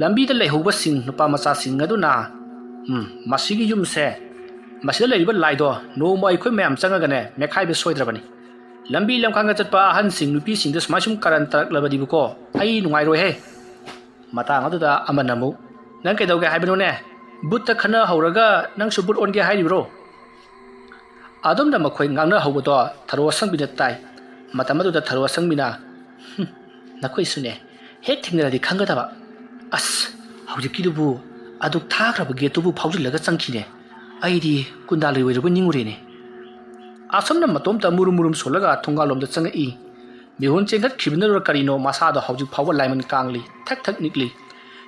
ꯂꯝꯕꯤꯗ ꯂꯩꯍꯧꯕꯁꯤꯡ ꯅꯨꯄꯥ ꯃꯆꯥꯁꯤꯡ ꯑꯗꯨꯅ, "ꯎꯝ, ꯃꯁꯤꯒꯤ ꯌꯨꯝꯁꯦ, ꯃꯁꯤꯗ ꯂꯩꯔꯤꯕ ꯂꯥꯏꯗꯣ ꯅꯣꯡꯃ ꯑꯩꯈꯣꯏ ꯃꯌꯥꯝ ꯆꯪꯉꯒꯅꯦ ꯃꯦꯠꯈꯥꯏꯕ ꯁꯣꯏꯗ꯭ꯔꯕꯅꯤ꯫ ꯂꯝꯕꯤ ꯂꯝꯈꯥꯡꯗ ꯆꯠꯄ ꯑꯍꯟꯁꯤꯡ ꯅꯨꯄꯤꯁꯤꯡꯗ ꯁꯨꯃꯥꯏ ꯁꯨꯝ ꯀꯔꯟ ꯇꯥꯔꯛꯂꯕꯗꯤꯕꯀꯣ ꯑꯩ ꯅꯨꯡꯉꯥꯏꯔꯣꯏꯍꯦ"꯫ ꯃꯇꯥꯡ ꯑꯗꯨꯗ ꯑꯃꯅ ꯑꯃꯨꯛ, "ꯅꯪ ꯀꯩꯗꯧꯒꯦ ꯍꯥꯏꯕꯅꯣꯅꯦ? ꯕꯨꯠꯇ ꯈꯟꯅ ꯍꯧꯔꯒ ꯅꯪꯁꯨ ꯕꯨꯠ ꯑꯣꯟꯒꯦ ꯍꯥꯏꯔꯤꯕ꯭ꯔꯣ?" ꯑꯗꯨꯝꯅ ꯃꯈꯣꯏ ꯉꯥꯡꯅꯍꯧꯕꯗꯣ ꯊꯔꯣ ꯑꯁꯪꯕꯤꯅ ꯇꯥꯏ꯫ ꯃꯇꯝ ꯑꯗꯨꯗ ꯊꯔꯣ ꯑꯁꯪꯕꯤꯅ, "ꯍꯨꯝ, ꯅꯈꯣꯏꯁꯨꯅꯦ, ꯍꯦꯛ ꯊꯦꯡꯅꯔꯗꯤ ꯈꯪꯒꯗꯕ꯫ ꯑꯁ, ꯍꯧꯖꯤꯛꯀꯤꯗꯨꯕꯨ ꯑꯗꯨꯛ ꯊꯥꯈ꯭ꯔꯕ ꯒꯦꯠꯇꯨꯕꯨ ꯐꯥꯎꯖꯤꯜꯂꯒ ꯆꯪꯈꯤꯅꯦ꯫ ꯑꯩꯗꯤ ꯀꯨꯟꯗꯥ ꯂꯩꯔꯣꯏꯗꯕꯣꯏ ꯅꯤꯡꯉꯨꯔꯦꯅꯦ"꯫ ꯑꯁꯨꯝꯅ ꯃꯇꯣꯝꯇ ꯃꯨꯔꯨꯝ ꯃꯨꯔꯨꯝ ꯁꯣꯜꯂꯒ ꯊꯣꯡꯒꯥꯜꯂꯣꯝꯗ ꯆꯪꯉꯛꯏ꯫ ꯃꯤꯍꯨꯟ ꯆꯦꯟꯈꯠꯈꯤꯕꯅꯔ ꯀꯔꯤꯅꯣ, ꯃꯁꯥꯗꯣ ꯍꯧꯖꯤꯛ ꯐꯥꯎꯕ ꯂꯥꯏꯃꯟ ꯀꯥꯡꯂꯤ, ꯊꯛ ꯊꯛ ꯅꯤꯛꯂꯤ꯫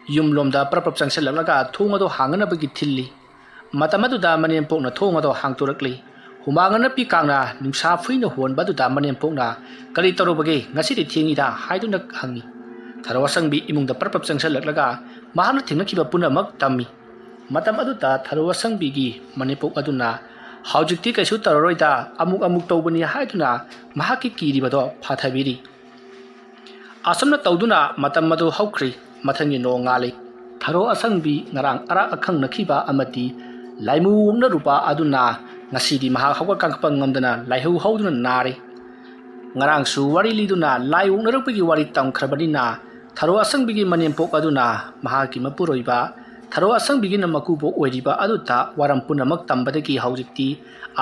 ꯌꯨꯝꯂꯣꯝꯗ ꯄ꯭ꯔꯞ ꯄ꯭ꯔꯞ ꯆꯪꯁꯤꯜꯂꯛꯂꯒ ꯊꯣꯡ ꯑꯗꯨ ꯍꯥꯡꯅꯅꯕꯒꯤ ꯊꯤꯜꯂꯤ꯫ ꯃꯇꯝ ꯑꯗꯨꯗ ꯃꯅꯦꯝꯄꯣꯛꯅ ꯊꯣꯡ ꯑꯗꯨ ꯍꯥꯡꯇꯣꯔꯛꯂꯤ꯫ ꯍꯨꯃꯥꯡ ꯑꯅꯞꯄꯤ ꯀꯥꯡꯅ ꯅꯨꯡꯁꯥ ꯐꯨꯏꯅ ꯍꯨꯍꯟꯕ ꯑꯗꯨꯗ ꯃꯅꯦꯝꯄꯣꯛꯅ, "ꯀꯔꯤ ꯇꯧꯔꯨꯕꯒꯦ? ꯉꯁꯤꯗꯤ ꯊꯦꯡꯉꯤꯗ" ꯍꯥꯏꯗꯨꯅ ꯍꯪꯉꯤ꯫ ꯊꯔꯣ ꯑꯁꯪꯕꯤ ꯏꯃꯨꯡꯗ ꯄ꯭ꯔꯞ ꯄ꯭ꯔꯞ ꯆꯪꯁꯤꯜꯂꯛꯂꯒ ꯃꯍꯥꯛꯅ ꯊꯦꯡꯅꯈꯤꯕ ꯄꯨꯝꯅꯃꯛ ꯇꯝꯃꯤ꯫ ꯃꯇꯝ ꯑꯗꯨꯗ ꯊꯔꯣ ꯑꯁꯪꯕꯤꯒꯤ ꯃꯅꯦꯝꯄꯣꯛ ꯑꯗꯨꯅ, "ꯍꯧꯖꯤꯛꯇꯤ ꯀꯩꯁꯨ ꯇꯧꯔꯔꯣꯏꯗ, ꯑꯃꯨꯛ ꯑꯃꯨꯛ ꯇꯧꯕꯅꯤ" ꯍꯥꯏꯗꯨꯅ ꯃꯍꯥꯛꯀꯤ ꯀꯤꯔꯤꯕꯗꯣ ꯐꯥꯊꯕꯤꯔꯤ꯫ ꯑꯁꯨꯝꯅ ꯇꯧꯗꯨꯅ ꯃꯇꯝ ꯑꯗꯨ ꯍꯧꯈ꯭ꯔꯤ꯫ ꯃꯊꯪꯒꯤ ꯅꯣꯡꯉꯥꯜꯂꯤ꯫ ꯊꯔꯣ ꯑꯁꯪꯕꯤ ꯉꯔꯥꯡ ꯑꯔꯥꯛ ꯑꯈꯪꯅꯈꯤꯕ ꯑꯃꯗꯤ ꯂꯥꯏꯃꯨ ꯑꯣꯛꯅꯔꯨꯕ ꯑꯗꯨꯅ ꯉꯁꯤꯗꯤ ꯃꯍꯥꯛ ꯍꯧꯒꯠ ꯀꯥꯡꯈꯠꯄ ꯉꯝꯗꯅ ꯂꯥꯏꯍꯧ ꯍꯧꯗꯨꯅ ꯅꯥꯔꯤ꯫ ꯉꯔꯥꯡꯁꯨ ꯋꯥꯔꯤ ꯂꯤꯗꯨꯅ ꯂꯥꯏ ꯑꯣꯛꯅꯔꯛꯄꯒꯤ ꯋꯥꯔꯤ ꯇꯝꯈ꯭ꯔꯕꯅꯤꯅ ꯊꯔꯣ ꯑꯁꯪꯕꯤꯒꯤ ꯃꯅꯦꯝꯄꯣꯛ ꯑꯗꯨꯅ ꯃꯍꯥꯛꯀꯤ ꯃꯄꯨꯔꯣꯏꯕ ꯊꯔꯣ ꯑꯁꯪꯕꯤꯒꯤꯅ ꯃꯀꯨꯕꯣꯛ ꯑꯣꯏꯔꯤꯕ ꯑꯗꯨꯗ ꯋꯥꯔꯝ ꯄꯨꯝꯅꯃꯛ ꯇꯝꯕꯗꯒꯤ ꯍꯧꯖꯤꯛꯇꯤ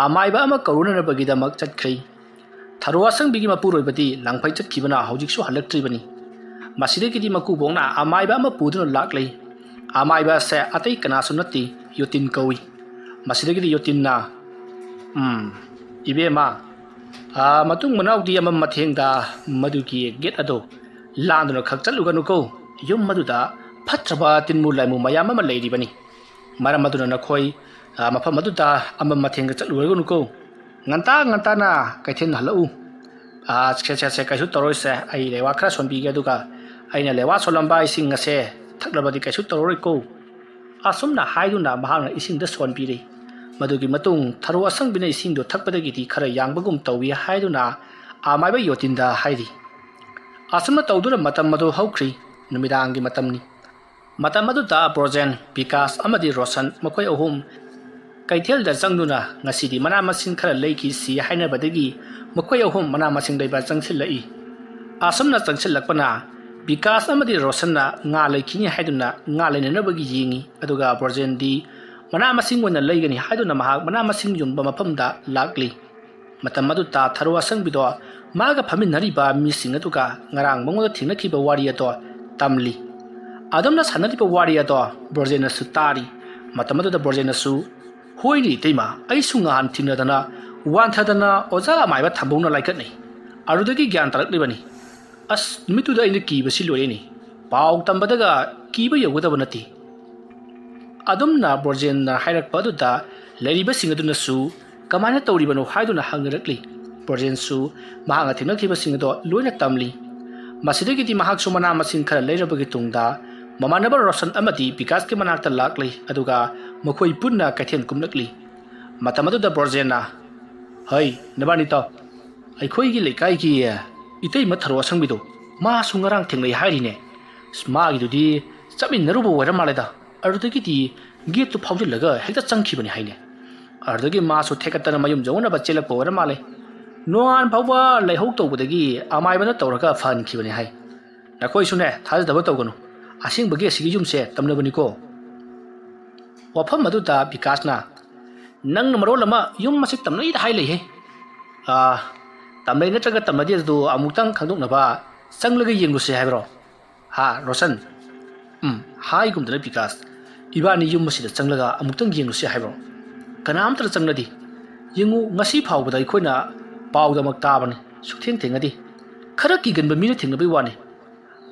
ꯑꯃꯥꯏꯕ ꯑꯃ ꯀꯧꯔꯨꯅꯅꯕꯒꯤꯗꯃꯛ ꯆꯠꯈ꯭ꯔꯤ꯫ ꯊꯔꯣ ꯑꯁꯪꯕꯤꯒꯤ ꯃꯄꯨꯔꯣꯏꯕꯗꯤ ꯂꯥꯡꯐꯩ ꯆꯠꯈꯤꯕꯅ ꯍꯧꯖꯤꯛꯁꯨ ꯍꯜꯂꯛꯇ꯭ꯔꯤꯕꯅꯤ꯫ ꯃꯁꯤꯗꯒꯤꯗꯤ ꯃꯀꯨꯕꯣꯛꯅ ꯑꯃꯥꯏꯕ ꯑꯃ ꯄꯨꯗꯨꯅ ꯂꯥꯛꯂꯤ꯫ ꯑꯃꯥꯏꯕ ꯑꯁꯦ ꯑꯇꯩ ꯀꯅꯥꯁꯨ ꯅꯠꯇꯦ, ꯌꯣꯇꯤꯟ ꯀꯧꯏ꯫ ꯃꯁꯤꯗꯒꯤꯗꯤ ꯌꯣꯇꯤꯟꯅ, "ꯎꯝ, ꯏꯕꯦꯝꯃ, ꯑꯥ, ꯃꯇꯨꯡ ꯃꯅꯥꯎꯗꯤ ꯑꯃꯝ ꯃꯊꯦꯡꯗ ꯃꯗꯨꯒꯤ ꯒꯦꯠ ꯑꯗꯨ ꯂꯥꯟꯗꯨꯅ ꯈꯛ ꯆꯠꯂꯨꯒꯅꯨꯀꯣ꯫ ꯌꯨꯝ ꯑꯗꯨꯗ ꯐꯠꯇ꯭ꯔꯕ ꯇꯤꯟꯃꯨ ꯂꯥꯏꯃꯨ ꯃꯌꯥꯝ ꯑꯃ ꯂꯩꯔꯤꯕꯅꯤ꯫ ꯃꯔꯝ ꯑꯗꯨꯅ ꯅꯈꯣꯏ, ꯑꯥ, ꯃꯐꯝ ꯑꯗꯨꯗ ꯑꯃꯝ ꯃꯊꯦꯡꯗ ꯆꯠꯂꯨꯔꯒꯅꯨꯀꯣ꯫ ꯉꯟꯇꯥ ꯉꯟꯇꯥꯅ ꯀꯩꯊꯦꯜ ꯍꯜꯂꯛꯎ꯫ ꯑꯥ, ꯁꯦ, ꯁꯦ, ꯁꯦ, ꯀꯩꯁꯨ ꯇꯧꯔꯣꯏꯁꯦ꯫ ꯑꯩ ꯂꯩꯋꯥ ꯈꯔ ꯁꯣꯟꯕꯤꯒꯦ, ꯑꯗꯨꯒ ꯑꯩꯅ ꯂꯩꯋꯥ ꯁꯣꯜꯂꯝꯕ ꯏꯁꯤꯡ ꯑꯁꯦ ꯊꯛꯂꯕꯗꯤ ꯀꯩꯁꯨ ꯇꯧꯔꯔꯣꯏꯀꯣ꯫" ꯑꯁꯨꯝꯅ ꯍꯥꯏꯗꯨꯅ ꯃꯍꯥꯛꯅ ꯏꯁꯤꯡꯗ ꯁꯣꯟꯕꯤꯔꯦ꯫ ꯃꯗꯨꯒꯤ ꯃꯇꯨꯡ ꯊꯔꯣ ꯑꯁꯪꯕꯤꯅ ꯏꯁꯤꯡꯗꯨ ꯊꯛꯄꯗꯒꯤꯗꯤ ꯈꯔ ꯌꯥꯡꯕꯒꯨꯝ ꯇꯧꯏ ꯍꯥꯏꯗꯨꯅ ꯑꯃꯥꯏꯕ ꯌꯣꯇꯤꯟꯗ ꯍꯥꯏꯔꯤ꯫ ꯑꯁꯨꯝꯅ ꯇꯧꯗꯨꯅ ꯃꯇꯝ ꯑꯗꯨ ꯍꯧꯈ꯭ꯔꯤ꯫ ꯅꯨꯃꯤꯗꯥꯡꯒꯤ ꯃꯇꯝꯅꯤ꯫ ꯃꯇꯝ ꯑꯗꯨꯗ ꯕ꯭ꯔꯣꯖꯦꯟ, ꯕꯤꯀꯥꯁ ꯑꯃꯗꯤ ꯔꯣꯁꯟ ꯃꯈꯣꯏ ꯑꯍꯨꯝ ꯀꯩꯊꯦꯜꯗ ꯆꯪꯗꯨꯅ ꯉꯁꯤꯗꯤ ꯃꯅꯥ ꯃꯁꯤꯡ ꯈꯔ ꯂꯩꯈꯤꯁꯤ ꯍꯥꯏꯅꯕꯗꯒꯤ ꯃꯈꯣꯏ ꯑꯍꯨꯝ ꯃꯅꯥ ꯃꯁꯤꯡ ꯂꯩꯕ ꯆꯪꯁꯤꯜꯂꯛꯏ꯫ ꯑꯁꯨꯝꯅ ꯆꯪꯁꯤꯜꯂꯛꯄꯅ ꯕꯤꯀꯥꯁ ꯑꯃꯗꯤ ꯔꯣꯁꯟꯅ ꯉꯥ ꯂꯩꯈꯤꯅꯤ ꯍꯥꯏꯗꯨꯅ ꯉꯥ ꯂꯩꯅꯅꯕꯒꯤ ꯌꯦꯡꯏ, ꯑꯗꯨꯒ ꯕ꯭ꯔꯣꯖꯦꯟꯗꯤ ꯃꯅꯥ ꯃꯁꯤꯡ ꯑꯣꯏꯅ ꯂꯩꯒꯅꯤ ꯍꯥꯏꯗꯨꯅ ꯃꯍꯥꯛ ꯃꯅꯥ ꯃꯁꯤꯡ ꯌꯣꯟꯕ ꯃꯐꯝꯗ ꯂꯥꯛꯂꯤ꯫ ꯃꯇꯝ ꯑꯗꯨꯗ ꯊꯔꯣ ꯑꯁꯪꯕꯤꯗꯣ ꯃꯥꯒ ꯐꯝꯃꯤꯟꯅꯔꯤꯕ ꯃꯤꯁꯤꯡ ꯑꯗꯨꯒ ꯉꯔꯥꯡ ꯃꯉꯣꯟꯗ ꯊꯦꯡꯅꯈꯤꯕ ꯋꯥꯔꯤ ꯑꯗꯣ ꯇꯝꯂꯤ꯫ ꯑꯗꯨꯝꯅ ꯁꯥꯟꯅꯔꯤꯕ ꯋꯥꯔꯤ ꯑꯗꯣ ꯕ꯭ꯔꯣꯖꯦꯟꯅꯁꯨ ꯇꯥꯔꯤ꯫ ꯃꯇꯝ ꯑꯗꯨꯗ ꯕ꯭ꯔꯣꯖꯦꯟꯅꯁꯨ, "ꯍꯣꯏꯅꯦ ꯏꯇꯩꯃ, ꯑꯩꯁꯨ ꯉꯍꯥꯟ ꯊꯦꯡꯅꯗꯅ ꯋꯥꯟꯊꯗꯅ ꯑꯣꯖꯥ ꯑꯃꯥꯏꯕ ꯊꯝꯕꯧꯅ ꯂꯥꯏꯀꯠꯅꯩ꯫ ꯑꯗꯨꯗꯒꯤ ꯒ꯭ꯌꯥꯟ ꯇꯥꯔꯛꯂꯤꯕꯅꯤ꯫ ꯑꯁ, ꯅꯨꯃꯤꯠꯇꯨꯗ ꯑꯩꯅ ꯀꯤꯕꯁꯤ ꯂꯣꯏꯔꯦꯅꯦ꯫ ꯄꯥꯎ ꯇꯝꯕꯗꯒ ꯀꯤꯕ ꯌꯧꯒꯗꯕ ꯅꯠꯇꯦ꯫" ꯑꯗꯨꯝꯅ ꯕ꯭ꯔꯣꯖꯦꯟꯅ ꯍꯥꯏꯔꯛꯄ ꯑꯗꯨꯗ ꯂꯩꯔꯤꯕꯁꯤꯡ ꯑꯗꯨꯅꯁꯨ ꯀꯃꯥꯏꯅ ꯇꯧꯔꯤꯕꯅꯣ ꯍꯥꯏꯗꯨꯅ ꯍꯪꯅꯔꯛꯂꯤ꯫ ꯕ꯭ꯔꯣꯖꯦꯟꯁꯨ ꯃꯍꯥꯛꯅ ꯊꯦꯡꯅꯈꯤꯕꯁꯤꯡ ꯑꯗꯣ ꯂꯣꯏꯅ ꯇꯝꯂꯤ꯫ ꯃꯁꯤꯗꯒꯤꯗꯤ ꯃꯍꯥꯛꯁꯨ ꯃꯅꯥ ꯃꯁꯤꯡ ꯈꯔ ꯂꯩꯔꯕꯒꯤ ꯇꯨꯡꯗ ꯃꯃꯥꯟꯅꯕ ꯔꯣꯁꯟ ꯑꯃꯗꯤ ꯕꯤꯀꯥꯁꯀꯤ ꯃꯅꯥꯛꯇ ꯂꯥꯛꯂꯤ, ꯑꯗꯨꯒ ꯃꯈꯣꯏ ꯄꯨꯟꯅ ꯀꯩꯊꯦꯜ ꯀꯨꯝꯂꯛꯂꯤ꯫ ꯃꯇꯝ ꯑꯗꯨꯗ ꯕ꯭ꯔꯣꯖꯦꯟꯅ, "ꯍꯩ, ꯅꯕꯥꯅꯤ ꯇꯥꯎ꯫ ꯑꯩꯈꯣꯏꯒꯤ ꯂꯩꯀꯥꯏꯒꯤ ꯏꯇꯩꯃ ꯊꯔꯣ ꯑꯁꯪꯕꯤꯗꯣ, ꯃꯥꯁꯨ ꯉꯔꯥꯡ ꯊꯦꯡꯅꯩ ꯍꯥꯏꯔꯤꯅꯦ꯫ ꯑꯁ, ꯃꯥꯒꯤꯗꯨꯗꯤ ꯆꯠꯃꯤꯟꯅꯔꯨꯕ ꯑꯣꯏꯔ ꯃꯥꯜꯂꯦꯗ꯫ ꯑꯗꯨꯗꯒꯤꯗꯤ ꯒꯦꯠꯇꯨ ꯐꯥꯎꯖꯤꯜꯂꯒ ꯍꯦꯛꯇ ꯆꯪꯈꯤꯕꯅꯤ ꯍꯥꯏꯅꯦ꯫ ꯑꯗꯨꯗꯒꯤ ꯃꯥꯁꯨ ꯊꯦꯀꯠꯇꯅ ꯃꯌꯨꯝ ꯌꯧꯅꯕ ꯆꯦꯜꯂꯛꯄ ꯑꯣꯏꯔ ꯃꯥꯜꯂꯦ꯫ ꯅꯣꯡꯉꯥꯟ ꯐꯥꯎꯕ ꯂꯩꯍꯧ ꯇꯧꯕꯗꯒꯤ ꯑꯃꯥꯏꯕꯅ ꯇꯧꯔꯒ ꯐꯍꯟꯈꯤꯕꯅꯤ ꯍꯥꯏ꯫ ꯅꯈꯣꯏꯁꯨꯅꯦ, ꯊꯥꯖꯗꯕ ꯇꯧꯒꯅꯨ꯫ ꯑꯁꯦꯡꯕꯒꯤ ꯑꯁꯤꯒꯤ ꯌꯨꯝꯁꯦ ꯇꯝꯅꯕꯅꯤꯀꯣ꯫" ꯋꯥꯐꯝ ꯑꯗꯨꯗ ꯕꯤꯀꯥꯁꯅ, "ꯅꯪꯅ ꯃꯔꯣꯜ ꯑꯃ ꯌꯨꯝ ꯑꯁꯤ ꯇꯝꯅꯩꯗ ꯍꯥꯏ ꯂꯩꯍꯦ꯫ ꯑꯥ, ꯇꯝꯂꯩ ꯅꯠꯇ꯭ꯔꯒ ꯇꯝꯂꯗꯤ ꯑꯗꯨ ꯑꯃꯨꯛꯇꯪ ꯈꯪꯗꯣꯛꯅꯕ ꯆꯪꯂꯒ ꯌꯦꯡꯂꯨꯁꯦ ꯍꯥꯏꯕ꯭ꯔꯣ? ꯍꯥ, ꯔꯣꯁꯟ? ꯎꯝ, ꯍꯥꯏꯒꯨꯝꯗꯅ ꯕꯤꯀꯥꯁ, ꯏꯕꯥꯅꯤ ꯌꯨꯝ ꯑꯁꯤꯗ ꯆꯪꯂꯒ ꯑꯃꯨꯛꯇꯪ ꯌꯦꯡꯂꯨꯁꯦ ꯍꯥꯏꯕ꯭ꯔꯣ? ꯀꯅꯥꯝꯇꯅ ꯆꯪꯅꯗꯦ꯫ ꯌꯦꯡꯉꯨ, ꯉꯁꯤ ꯐꯥꯎꯕꯗ ꯑꯩꯈꯣꯏꯅ ꯄꯥꯎꯗꯃꯛ ꯇꯥꯕꯅꯤ, ꯁꯨꯛꯊꯦꯡ ꯊꯦꯡꯅꯗꯦ꯫ ꯈꯔ ꯀꯤꯒꯟꯕ ꯃꯤꯅ ꯊꯦꯡꯅꯕꯩ ꯋꯥꯅꯤ꯫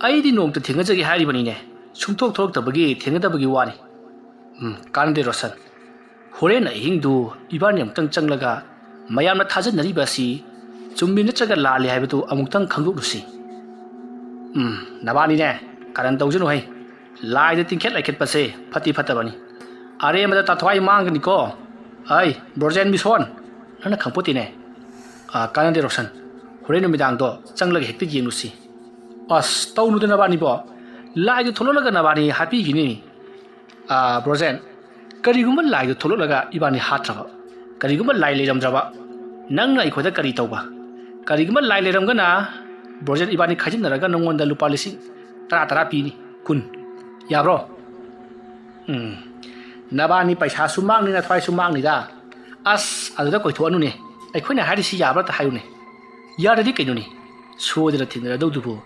ꯑꯩꯗꯤ ꯅꯣꯡꯃꯇ ꯊꯦꯡꯅꯖꯒꯦ ꯍꯥꯏꯔꯤꯕꯅꯤꯅꯦ꯫ ꯁꯨꯡꯊꯣꯛ ꯊꯣꯛꯂꯛꯇꯕꯒꯤ ꯊꯦꯡꯅꯗꯕꯒꯤ ꯋꯥꯅꯤ꯫ ꯎꯝ, ꯀꯥꯟꯅꯗꯦ ꯔꯣꯁꯟ꯫ ꯍꯣꯔꯦꯟ ꯑꯍꯤꯡꯗꯨ ꯏꯕꯥꯅꯤ ꯑꯃꯨꯛꯇꯪ ꯆꯪꯂꯒ ꯃꯌꯥꯝꯅ ꯊꯥꯖꯅꯔꯤꯕ ꯑꯁꯤ ꯆꯨꯝꯃꯤ ꯅꯠꯇ꯭ꯔꯒ ꯂꯥꯜꯂꯤ ꯍꯥꯏꯕꯗꯨ ꯑꯃꯨꯛꯇꯪ ꯈꯪꯗꯣꯛꯂꯨꯁꯤ꯫ ꯎꯝ, ꯅꯕꯥꯅꯤꯅꯦ, ꯀꯔꯟ ꯇꯧꯖꯅꯨ ꯍꯩ꯫ ꯂꯥꯏꯗ ꯇꯤꯡꯈꯦꯠ ꯂꯩꯈꯦꯠꯄꯁꯦ ꯐꯠꯇꯤ ꯐꯠꯇꯕꯅꯤ꯫ ꯑꯔꯦꯝꯕꯗ ꯇꯥꯊꯋꯥꯏ ꯃꯥꯡꯒꯅꯤꯀꯣ꯫ ꯑꯩ, ꯕ꯭ꯔꯣꯖꯦꯟ ꯃꯤꯁꯣꯟ, ꯅꯪꯅ ꯈꯪꯄꯣꯠꯇꯦꯅꯦ꯫ ꯑꯥ, ꯀꯥꯟꯅꯗꯦ ꯔꯣꯁꯟ, ꯍꯣꯔꯦꯟ ꯅꯨꯃꯤꯗꯥꯡꯗꯣ ꯆꯪꯂꯒ ꯍꯦꯛꯇ ꯌꯦꯡꯂꯨꯁꯤ꯫ ꯑꯁ, ꯇꯧꯅꯨꯗ ꯅꯕꯥꯅꯤꯕꯣ꯫ ꯂꯥꯏꯗꯨ ꯊꯣꯛꯂꯛꯂꯒ ꯅꯕꯥꯅꯤ ꯍꯥꯠꯄꯤꯈꯤꯅꯤ꯫ ꯑꯥ, ꯕ꯭ꯔꯣꯖꯦꯟ, ꯀꯔꯤꯒꯨꯝꯕ ꯂꯥꯏꯗꯨ ꯊꯣꯛꯂꯛꯂꯒ ꯏꯕꯥꯅꯤ ꯍꯥꯠꯇ꯭ꯔꯕ, ꯀꯔꯤꯒꯨꯝꯕ ꯂꯥꯏ ꯂꯩꯔꯝꯗ꯭ꯔꯕ, ꯅꯪꯅ ꯑꯩꯈꯣꯏꯗ ꯀꯔꯤ ꯇꯧꯕ? ꯀꯔꯤꯒꯨꯝꯕ ꯂꯥꯏ ꯂꯩꯔꯝꯒꯅ, ꯕ꯭ꯔꯣꯖꯦꯟ, ꯏꯕꯥꯅꯤ ꯈꯥꯏꯖꯤꯟꯅꯔꯒ ꯅꯪꯉꯣꯟꯗ ꯂꯨꯄꯥ ꯂꯤꯁꯤꯡ ꯇꯔꯥ ꯇꯔꯥ ꯄꯤꯅꯤ꯫ ꯀꯨꯟ꯫ ꯌꯥꯕ꯭ꯔꯣ? ꯎꯝ꯫ ꯅꯕꯥꯅꯤ ꯄꯩꯁꯥꯁꯨ ꯃꯥꯡꯅꯤ, ꯅꯊ꯭ꯋꯥꯏꯁꯨ ꯃꯥꯡꯅꯤꯗ꯫ ꯑꯁ, ꯑꯗꯨꯗ ꯀꯣꯏꯊꯣꯛꯑꯅꯨꯅꯦ꯫ ꯑꯩꯈꯣꯏꯅ ꯍꯥꯏꯔꯤꯁꯤ ꯌꯥꯕ꯭ꯔꯥ ꯑꯝꯇ ꯍꯥꯏꯌꯨꯅꯦ꯫ ꯌꯥꯗ꯭ꯔꯗꯤ ꯀꯩꯅꯣꯅꯦ? ꯁꯣꯏꯗꯅ ꯊꯦꯡꯅꯔꯗꯧꯗꯨꯕꯨ꯫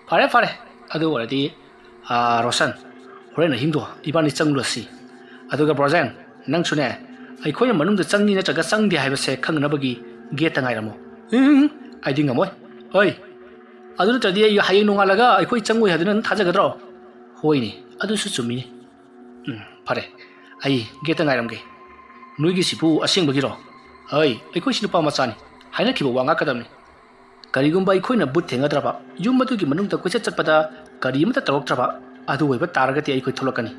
ꯐꯔꯦ, ꯐꯔꯦ꯫ ꯑꯗꯨ ꯑꯣꯏꯔꯗꯤ, ꯑꯥ, ꯔꯣꯁꯟ, ꯍꯣꯔꯦꯟ ꯑꯍꯤꯡꯗꯣ ꯏꯕꯥꯅꯤ ꯆꯪꯂꯨꯔꯁꯤ꯫ ꯑꯗꯨꯒ ꯕ꯭ꯔꯣꯖꯦꯟ, ꯅꯪꯁꯨꯅꯦ, ꯑꯩꯈꯣꯏꯅ ꯃꯅꯨꯡꯗ ꯆꯪꯉꯤ ꯅꯠꯇ꯭ꯔꯒ ꯆꯪꯗꯦ ꯍꯥꯏꯕꯁꯦ ꯈꯪꯅꯅꯕꯒꯤ ꯒꯦꯠꯇ ꯉꯥꯏꯔꯝꯃꯣ꯫ ꯎꯝ, ꯑꯩꯗꯤ ꯉꯝꯃꯣꯏ꯫ ꯍꯣꯏ꯫ ꯑꯗꯨ ꯅꯠꯇ꯭ꯔꯗꯤ ꯑꯩ ꯍꯌꯦꯡ ꯅꯣꯡꯉꯥꯜꯂꯒ ꯑꯩꯈꯣꯏ ꯆꯪꯉꯣꯏ ꯍꯥꯏꯗꯨꯅ ꯅꯪ ꯊꯥꯖꯒꯗ꯭ꯔꯣ? ꯍꯣꯏꯅꯦ, ꯑꯗꯨꯁꯨ ꯆꯨꯝꯃꯤꯅꯦ꯫ ꯎꯝ, ꯐꯔꯦ꯫ ꯑꯩ ꯒꯦꯠꯇ ꯉꯥꯏꯔꯝꯒꯦ꯫ ꯅꯣꯏꯒꯤꯁꯤꯕꯨ ꯑꯁꯦꯡꯕꯒꯤꯔꯣ? ꯍꯣꯏ, ꯑꯩꯈꯣꯏꯁꯤ ꯅꯨꯄꯥ ꯃꯆꯥꯅꯤ꯫ ꯍꯥꯏꯅꯈꯤꯕ ꯋꯥ ꯉꯥꯛꯀꯗꯕꯅꯤ꯫ ꯀꯔꯤꯒꯨꯝꯕ ꯑꯩꯈꯣꯏꯅ ꯚꯨꯠ ꯊꯦꯡꯅꯗ꯭ꯔꯕ, ꯌꯨꯝ ꯑꯗꯨꯒꯤ ꯃꯅꯨꯡꯗ ꯀꯣꯏꯆꯠ ꯆꯠꯄꯗ ꯀꯔꯤ ꯑꯃꯠꯇ ꯇꯧꯔꯛꯇ꯭ꯔꯕ, ꯑꯗꯨ ꯑꯣꯏꯕ ꯇꯥꯔꯒꯗꯤ ꯑꯩꯈꯣꯏ ꯊꯣꯛꯂꯛꯀꯅꯤ꯫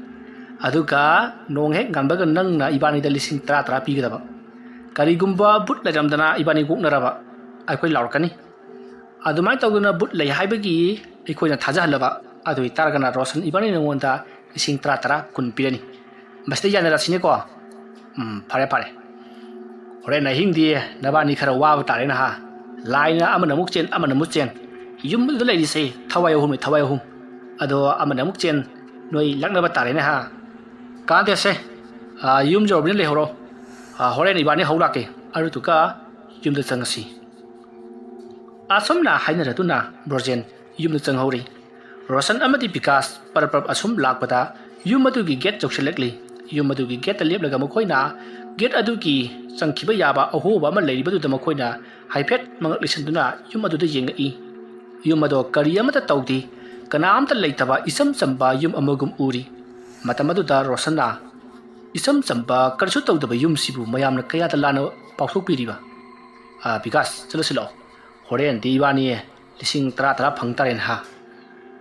ꯑꯗꯨꯒ ꯅꯣꯡ ꯍꯦꯛ ꯉꯥꯟꯕꯒ ꯅꯪꯅ ꯏꯕꯥꯅꯤꯗ ꯂꯤꯁꯤꯡ ꯇꯔꯥ ꯇꯔꯥ ꯄꯤꯒꯗꯕ꯫ ꯀꯔꯤꯒꯨꯝꯕ ꯚꯨꯠ ꯂꯩꯔꯝꯗꯅ ꯏꯕꯥꯅꯤ ꯑꯣꯛꯅꯔꯕ, ꯑꯩꯈꯣꯏ ꯂꯥꯎꯔꯛꯀꯅꯤ꯫ ꯑꯗꯨꯃꯥꯏꯅ ꯇꯧꯗꯅ ꯚꯨꯠ ꯂꯩ ꯍꯥꯏꯕꯒꯤ ꯑꯩꯈꯣꯏꯅ ꯊꯥꯖꯍꯜꯂꯕ, ꯑꯗꯨ ꯑꯣꯏꯇꯥꯔꯒꯅ ꯔꯣꯁꯟ ꯏꯕꯥꯅꯤ ꯅꯉꯣꯟꯗ ꯂꯤꯁꯤꯡ ꯇꯔꯥ ꯇꯔꯥ, ꯀꯨꯟ ꯄꯤꯔꯅꯤ꯫ ꯃꯁꯤꯗ ꯌꯥꯅꯔꯁꯤꯅꯦꯀꯣ? ꯎꯝ, ꯐꯔꯦ, ꯐꯔꯦ꯫ ꯍꯣꯔꯦꯟ ꯑꯍꯤꯡꯗꯤ ꯅꯕꯥꯅꯤ ꯈꯔ ꯋꯥꯕ ꯇꯥꯔꯦ ꯅꯍꯥ꯫ ꯂꯥꯏꯅ ꯑꯃꯅ ꯑꯃꯨꯛ ꯆꯦꯟ, ꯑꯃꯅ ꯑꯃꯨꯛ ꯆꯦꯟ꯫ ꯌꯨꯝꯗꯨꯗ ꯂꯩꯔꯤꯁꯦ ꯊꯋꯥꯏ ꯑꯍꯨꯝꯅꯤ, ꯊꯋꯥꯏ ꯑꯍꯨꯝ꯫ ꯑꯗꯣ ꯑꯃꯅ ꯑꯃꯨꯛ ꯆꯦꯟ, ꯅꯣꯏ ꯂꯛꯅꯕ ꯇꯥꯔꯦꯅꯦ ꯍꯥ꯫ ꯀꯥꯟꯗꯦꯁꯦ, ꯑꯥ, ꯌꯨꯝ ꯌꯧꯔꯕꯅꯤꯅ ꯂꯩꯍꯧꯔꯣ꯫ ꯑꯥ, ꯍꯣꯔꯦꯟ ꯏꯕꯥꯅꯤ ꯍꯧ ꯂꯥꯛꯀꯦ, ꯑꯗꯨꯗꯨꯒ ꯌꯨꯝꯗ ꯆꯪꯉꯁꯤ꯫ ꯑꯁꯨꯝꯅ ꯍꯥꯏꯅꯔꯗꯨꯅ ꯕ꯭ꯔꯣꯖꯦꯟ ꯌꯨꯝꯗ ꯆꯪꯍꯧꯔꯤ꯫ ꯔꯣꯁꯟ ꯑꯃꯗꯤ ꯕꯤꯀꯥꯁ ꯄꯔꯞ ꯄꯔꯞ ꯑꯁꯨꯝ ꯂꯥꯛꯄꯗ ꯌꯨꯝ ꯑꯗꯨꯒꯤ ꯒꯦꯠ ꯌꯧꯁꯤꯜꯂꯛꯂꯤ꯫ ꯌꯨꯝ ꯑꯗꯨꯒꯤ ꯒꯦꯠꯇ ꯂꯦꯞꯂꯒ ꯃꯈꯣꯏꯅ ꯒꯦꯠ ꯑꯗꯨꯒꯤ ꯆꯪꯈꯤꯕ ꯌꯥꯕ ꯑꯍꯣꯕ ꯑꯃ ꯂꯩꯔꯤꯕꯗꯨꯗ ꯃꯈꯣꯏꯅ ꯍꯥꯏꯐꯦꯠ ꯃꯉꯛ ꯂꯤꯁꯤꯟꯗꯨꯅ ꯌꯨꯝ ꯑꯗꯨꯗ ꯌꯦꯡꯉꯛꯏ꯫ ꯌꯨꯝ ꯑꯗꯣ ꯀꯔꯤ ꯑꯃꯠꯇ ꯇꯧꯗꯦ, ꯀꯅꯥꯝꯇ ꯂꯩꯇꯕ ꯏꯆꯝ ꯆꯝꯕ ꯌꯨꯝ ꯑꯃꯒꯨꯝ ꯎꯔꯤ꯫ ꯃꯇꯝ ꯑꯗꯨꯗ ꯔꯣꯁꯟꯅ, "ꯏꯆꯝ ꯆꯝꯕ ꯀꯔꯤꯁꯨ ꯇꯧꯗꯕ ꯌꯨꯝꯁꯤꯕꯨ ꯃꯌꯥꯝꯅ ꯀꯌꯥꯗ ꯂꯥꯟꯅ ꯄꯥꯎꯊꯣꯛꯄꯤꯔꯤꯕ? ꯑꯥ, ꯕꯤꯀꯥꯁ, ꯆꯠꯂꯁꯤ ꯂꯥꯛꯑꯣ꯫ ꯍꯣꯔꯦꯟꯗꯤ ꯏꯕꯥꯅꯤ ꯂꯤꯁꯤꯡ ꯇꯔꯥ ꯇꯔꯥ ꯐꯪ ꯇꯥꯔꯦꯅ ꯍꯥ?"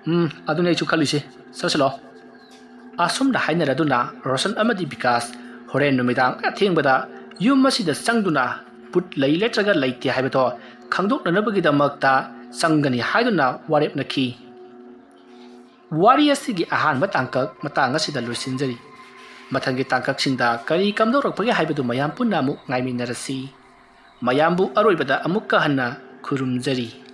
"ꯎꯝ, ꯑꯗꯨꯅꯦ ꯑꯩꯁꯨ ꯈꯜꯂꯤꯁꯦ꯫ ꯆꯠꯂꯁꯤ ꯂꯥꯛꯑꯣ꯫" ꯑꯁꯨꯝꯅ ꯍꯥꯏꯅꯔꯗꯨꯅ ꯔꯣꯁꯟ ꯑꯃꯗꯤ ꯕꯤꯀꯥꯁ ꯍꯣꯔꯦꯟ ꯅꯨꯃꯤꯗꯥꯡ ꯑꯊꯦꯡꯕꯗ ꯌꯨꯝ ꯑꯁꯤꯗ ꯆꯪꯗꯨꯅ ꯚꯨꯠ ꯂꯩ ꯅꯠꯇ꯭ꯔꯒ ꯂꯩꯇꯦ ꯍꯥꯏꯕꯗꯣ ꯈꯪꯗꯣꯛꯅꯅꯕꯒꯤꯗꯃꯛꯇ ꯆꯪꯒꯅꯤ ꯍꯥꯏꯗꯨꯅ ꯋꯥꯔꯦꯞꯅꯈꯤ꯫ ꯋꯥꯔꯤ ꯑꯁꯤꯒꯤ ꯑꯍꯥꯟꯕ ꯇꯥꯡꯀꯛ ꯃꯇꯥꯡ ꯑꯁꯤꯗ ꯂꯣꯏꯁꯤꯟꯖꯔꯤ꯫ ꯃꯊꯪꯒꯤ ꯇꯥꯡꯀꯛꯁꯤꯡꯗ ꯀꯔꯤ ꯀꯝꯗꯧꯔꯛꯄꯒꯦ ꯍꯥꯏꯕꯗꯨ ꯃꯌꯥꯝ ꯄꯨꯟꯅ ꯑꯃꯨꯛ ꯉꯥꯏꯃꯤꯟꯅꯔꯁꯤ꯫ ꯃꯌꯥꯝꯕꯨ ꯑꯔꯣꯏꯕꯗ ꯑꯃꯨꯛꯀ ꯍꯟꯅ ꯈꯨꯔꯨꯝꯖꯔꯤ꯫